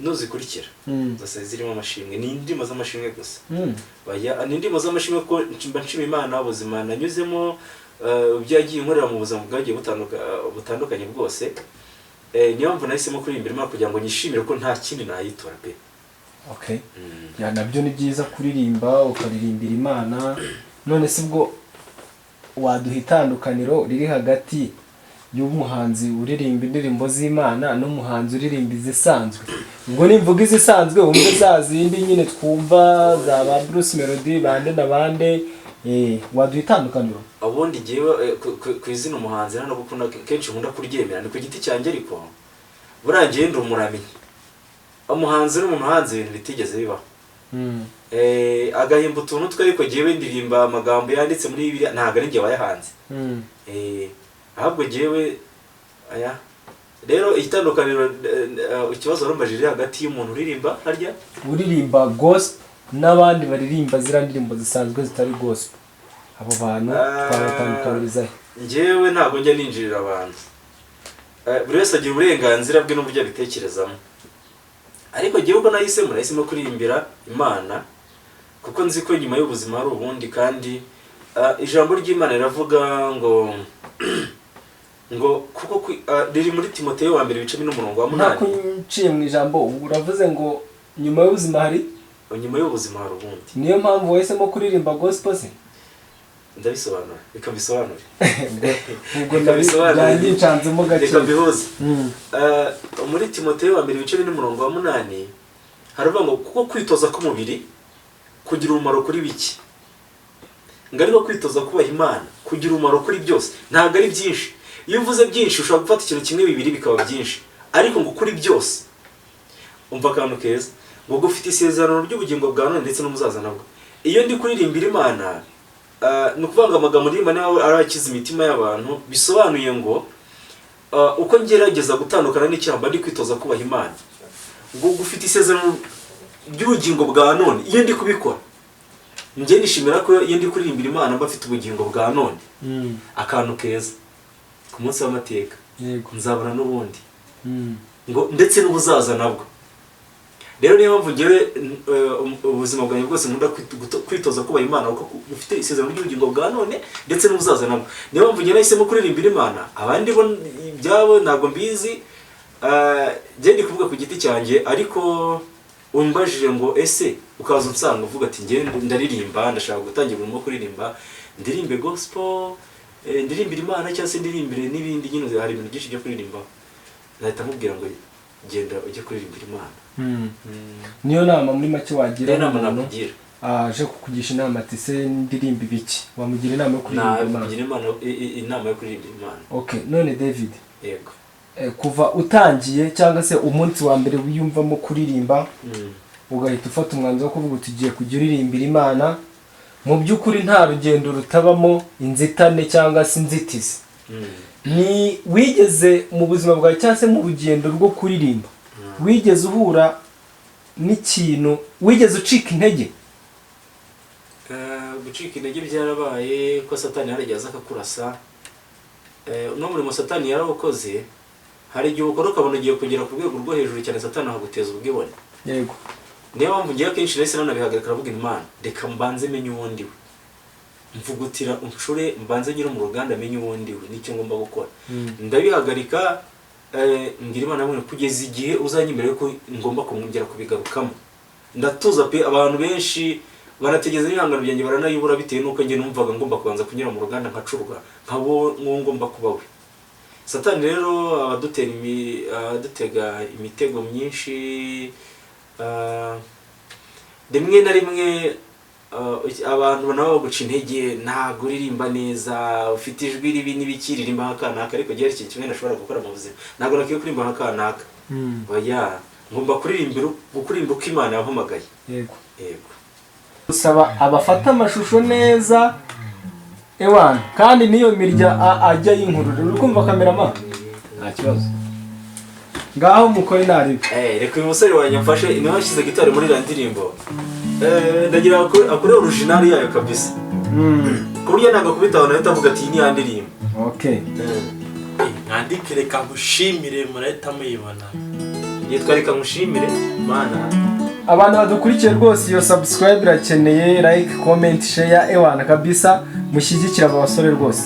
Speaker 1: nuzikurikira zose zirimo amashimwe, ni indirimbo z'amashimwe gusa. Baya, ni indirimbo z'amashimwe ko mba nshima Imana ubuzima nanyuzemo, ibyo yagiye inkorera mu buzima bwagiye butandukanye bwose. Niyo mpamvu nahisemo kuririmbira Imana, kugira ngo nyishimire ko nta kindi nayitura pe.
Speaker 2: Okay. Ya, nabyo ni byiza kuririmba, ukaririmbira Imana. None se ubwo waduha itandukaniro riri hagati y'umuhanzi uririmba indirimbo z'Imana n'umuhanzi uririmba izisanzwe? Ubwo nimvuga izisanzwe, wumve za zindi nyine twumva za ba Bruce Melody, bande na bande. Waduha itandukaniro?
Speaker 1: Ubundi jyewe, ku izina umuhanzi nta gukunda, kenshi nkunda kuryemera ni ku giti cyanjye, ariko buriya njyewe ndi umuramyi. Umuhanzi ni umuntu uhanze ibintu bitigeze bibaho, agahimba utuntu twe, ariko jyewe ndirimba amagambo yanditse muri Bibiliya, ntabwo ari njye wayahanze. Ahubwo jyewe aya rero itandukaniro, ikibazo warumbajije riri hagati y'umuntu uririmba harya
Speaker 2: uririmba gospel n'abandi baririmba ziriya ndirimbo zisanzwe zitari gospel, abo bantu twabatandukanyiriza he?
Speaker 1: Njyewe ntabwo njya ninjirira abantu. Buri wese agira uburenganzira bwe n'uburyo abitekerezamo, ariko njyewe uko nahisemo kuririmbira Imana, kuko nzi ko nyuma y'ubuzima hari ubundi. Kandi ijambo ry'Imana riravuga ngo kuko riri muri Timoteyo wa mbere, ibice 4 n'umurongo wa
Speaker 2: Nta
Speaker 1: 8.
Speaker 2: Kunciye mu ijambo, uravuze ngo nyuma y'ubuzima hari
Speaker 1: Nyuma y'ubuzima hari ubundi.
Speaker 2: Niyo mpamvu wahisemo kuririmba gospel se?
Speaker 1: Ndabisobanura, reka mbisobanure.
Speaker 2: Ubwo
Speaker 1: Reka mbisobanure.
Speaker 2: byangicanzemo gake.
Speaker 1: Reka mbihuze. Muri Timoteyo wa mbere, ibice 4 n'umurongo wa 8, haravuga ngo kuko kwitoza k'umubiri kugira umumaro kuri bike, ngo ariko kwitoza kubaha Imana kugira umumaro kuri byose. Ntabwo ari byinshi. Iyo uvuze byinshi ushobora gufata ikintu kimwe, bibiri, bikaba byinshi, ariko ngo kuri byose. Umva akantu keza, ngo gufite isezerano ry'ubugingo bwa none ndetse n'umuzaza nabwo. Iyo ndi kuririmbira Imana, ni ukuvuga ngo amagambo ndirimba niba arakiza imitima y'abantu, bisobanuye ngo uko ngerageza gutandukana n'icyaha, mba ndi kwitoza kubaha Imana. Ngo gufite isezerano ry'ubugingo bwa none. Iyo ndi kubikora, njye nishimira ko iyo ndi kuririmbira Imana mba mfite ubugingo bwa none. Akantu keza, ku munsi w'amateka nzabona n'ubundi ngo ndetse n'ubuzaza nabwo. Rero niyo mpamvu ngewe ubuzima bwanjye bwose nkunda kwitoza kubaha Imana, kuko bufite isezerano ry'ubugingo bwa none ndetse n'ubuzaza nabwo. Niyo mpamvu ngewe nahisemo kuririmbira Imana. Abandi bo ibyabo ntabwo mbizi. Njye ndi kuvuga ku giti cyanjye, ariko umbajije ngo ese ukaza unsanga uvuga ati njye ndaririmba, ndashaka gutangira umurimo wo kuririmba, ndirimbe gospel, ndirimbire Imana cyangwa se ndirimbire n'ibindi nyine, hari ibintu byinshi byo kuririmbaho, nahita mubwira ngo genda ujye kuririmbira Imana.
Speaker 2: Niyo nama muri make wagira
Speaker 1: Niyo nama
Speaker 2: umuntu
Speaker 1: nakugira.
Speaker 2: aje kukugisha inama ati se ndirimba ibiki? Wamugira inama yo kuririmba Imana?
Speaker 1: Nakugira inama yo kuririmbira Imana.
Speaker 2: Okay, none David,
Speaker 1: Yego.
Speaker 2: Kuva utangiye cyangwa se umunsi wa mbere wiyumvamo kuririmba, ugahita ufata umwanzuro wo kuvuga uti ugiye kujya uririmbira Imana, mu by'ukuri nta rugendo rutabamo inzitane cyangwa se inzitizi. Ni wigeze mu buzima bwawe cyangwa se mu rugendo rwo kuririmba, wigeze uhura n'ikintu, wigeze ucika intege?
Speaker 1: Gucika intege byarabaye, ko Satani yaragiye aza akakurasa. Uno murimo Satani yarawukoze. Hari igihe ukora ukabona ugiye kugera ku rwego rwo hejuru cyane, Satani akaguteza ubwibone. Niyo mpamvu ngiye akenshi nahise nanabihagarika, aravuga Imana reka mbanze menye uwo ndiwe. Mvugutira uncure, mbanze nyiri mu ruganda amenye ubundi we nicyo ngomba gukora. Ndabihagarika, mbwira Imana ngo kugeza igihe uzanyemerera ko ngomba kumwongera kubigarukamo. Ndatuza pe. Abantu benshi banategeza n'ibihangano byanjye baranayibura bitewe n'uko njye numvaga ngomba kubanza kunyura mu ruganda nkacurwa nkabo nk'uwo ngomba kuba we. Satani rero abadutega imitego myinshi, rimwe na rimwe abantu nabo baguca intege: ntabwo uririmba neza, ufite ijwi ribi n'ibiki, ririmba nka kanaka. Ariko igihe ikintu kimwe ntashobora gukora mu buzima, ntabwo nakwiye kuririmba nka kanaka. Oya, ngomba kuririmba uko Imana yampamagaye.
Speaker 2: Yego.
Speaker 1: Yego.
Speaker 2: Gusaba abafata amashusho neza, ewana, kandi n'iyo mirya ajya yinkurura. Uri kumva, cameraman? Nta kibazo, ngaho mukore naribi.
Speaker 1: Reka uyu musore wanjye amfashe, niwe washyize gitari muri iriya ndirimbo. Ndagira akore original yayo kabisa, ku buryo ntabwo akubita abantu ahita avuga ati iyi ni ya ndirimbo.
Speaker 2: Okay.
Speaker 3: Mwandike "Reka nkushimire", murahita muyibona.
Speaker 1: Yitwa "Reka nkushimire Mana".
Speaker 2: Abantu badukurikiye rwose, iyo subscribe irakeneye, like, comment, share, ewana kabisa, mushyigikire aba basore rwose.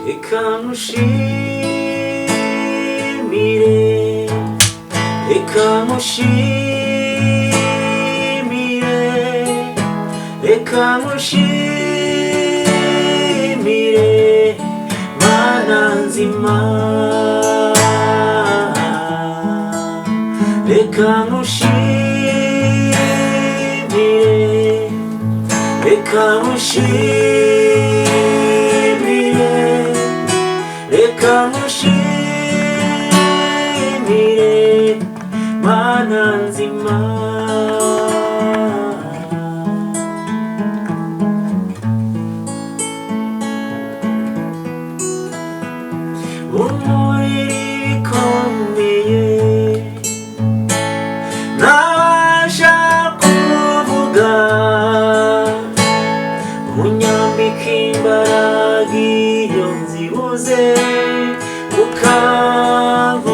Speaker 1: Reka nkushimire, reka nkushimire, reka nkushimire Mana nzima, reka nkushimire, reka nkushimire, reka nkushimire Mana nzima. Umuriro ibikomeye ntabasha kuvuga, unyambika imbaraga iyo nzibuze, ukankomeza.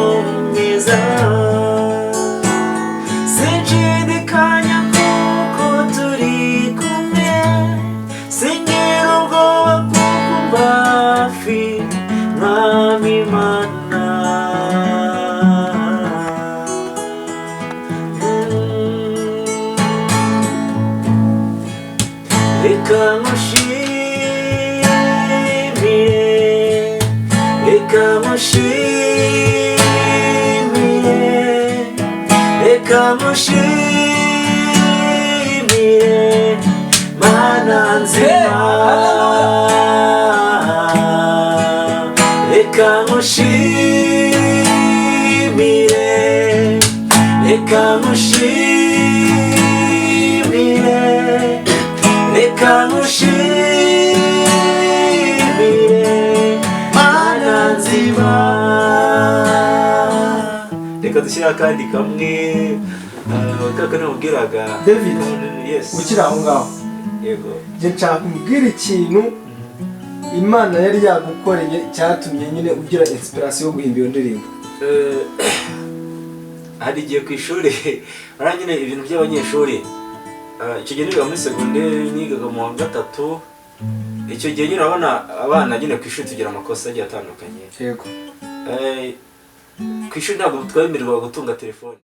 Speaker 1: Sinshidikanya kuko turi kumwe, singira ubwoba kuko umba hafi, Mwami Mana. Reka nkushimire, reka nkushimire, reka nkushimire Mana nzima, reka nkushimire, reka nkushimire, reka nkushimire Mana nzima. Reka dushyire akandi kamwe, kaka namubwiraga.
Speaker 2: David,
Speaker 1: Yes.
Speaker 2: ukiri aho ngaho,
Speaker 1: Yego.
Speaker 2: njye nshaka kumbwira ikintu Imana yari yagukoreye cyatumye nyine ugira inspiration yo guhimba iyo ndirimbo.
Speaker 1: Hari igihe ku ishuri bariya nyine ibintu by'abanyeshuri, icyo gihe nigaga muri segonderi, nigaga mu wa gatatu. Icyo gihe nyine urabona abana nyine ku ishuri tugira amakosa agiye atandukanye.
Speaker 2: Yego.
Speaker 1: Ku ishuri ntabwo twemererwa gutunga telefone.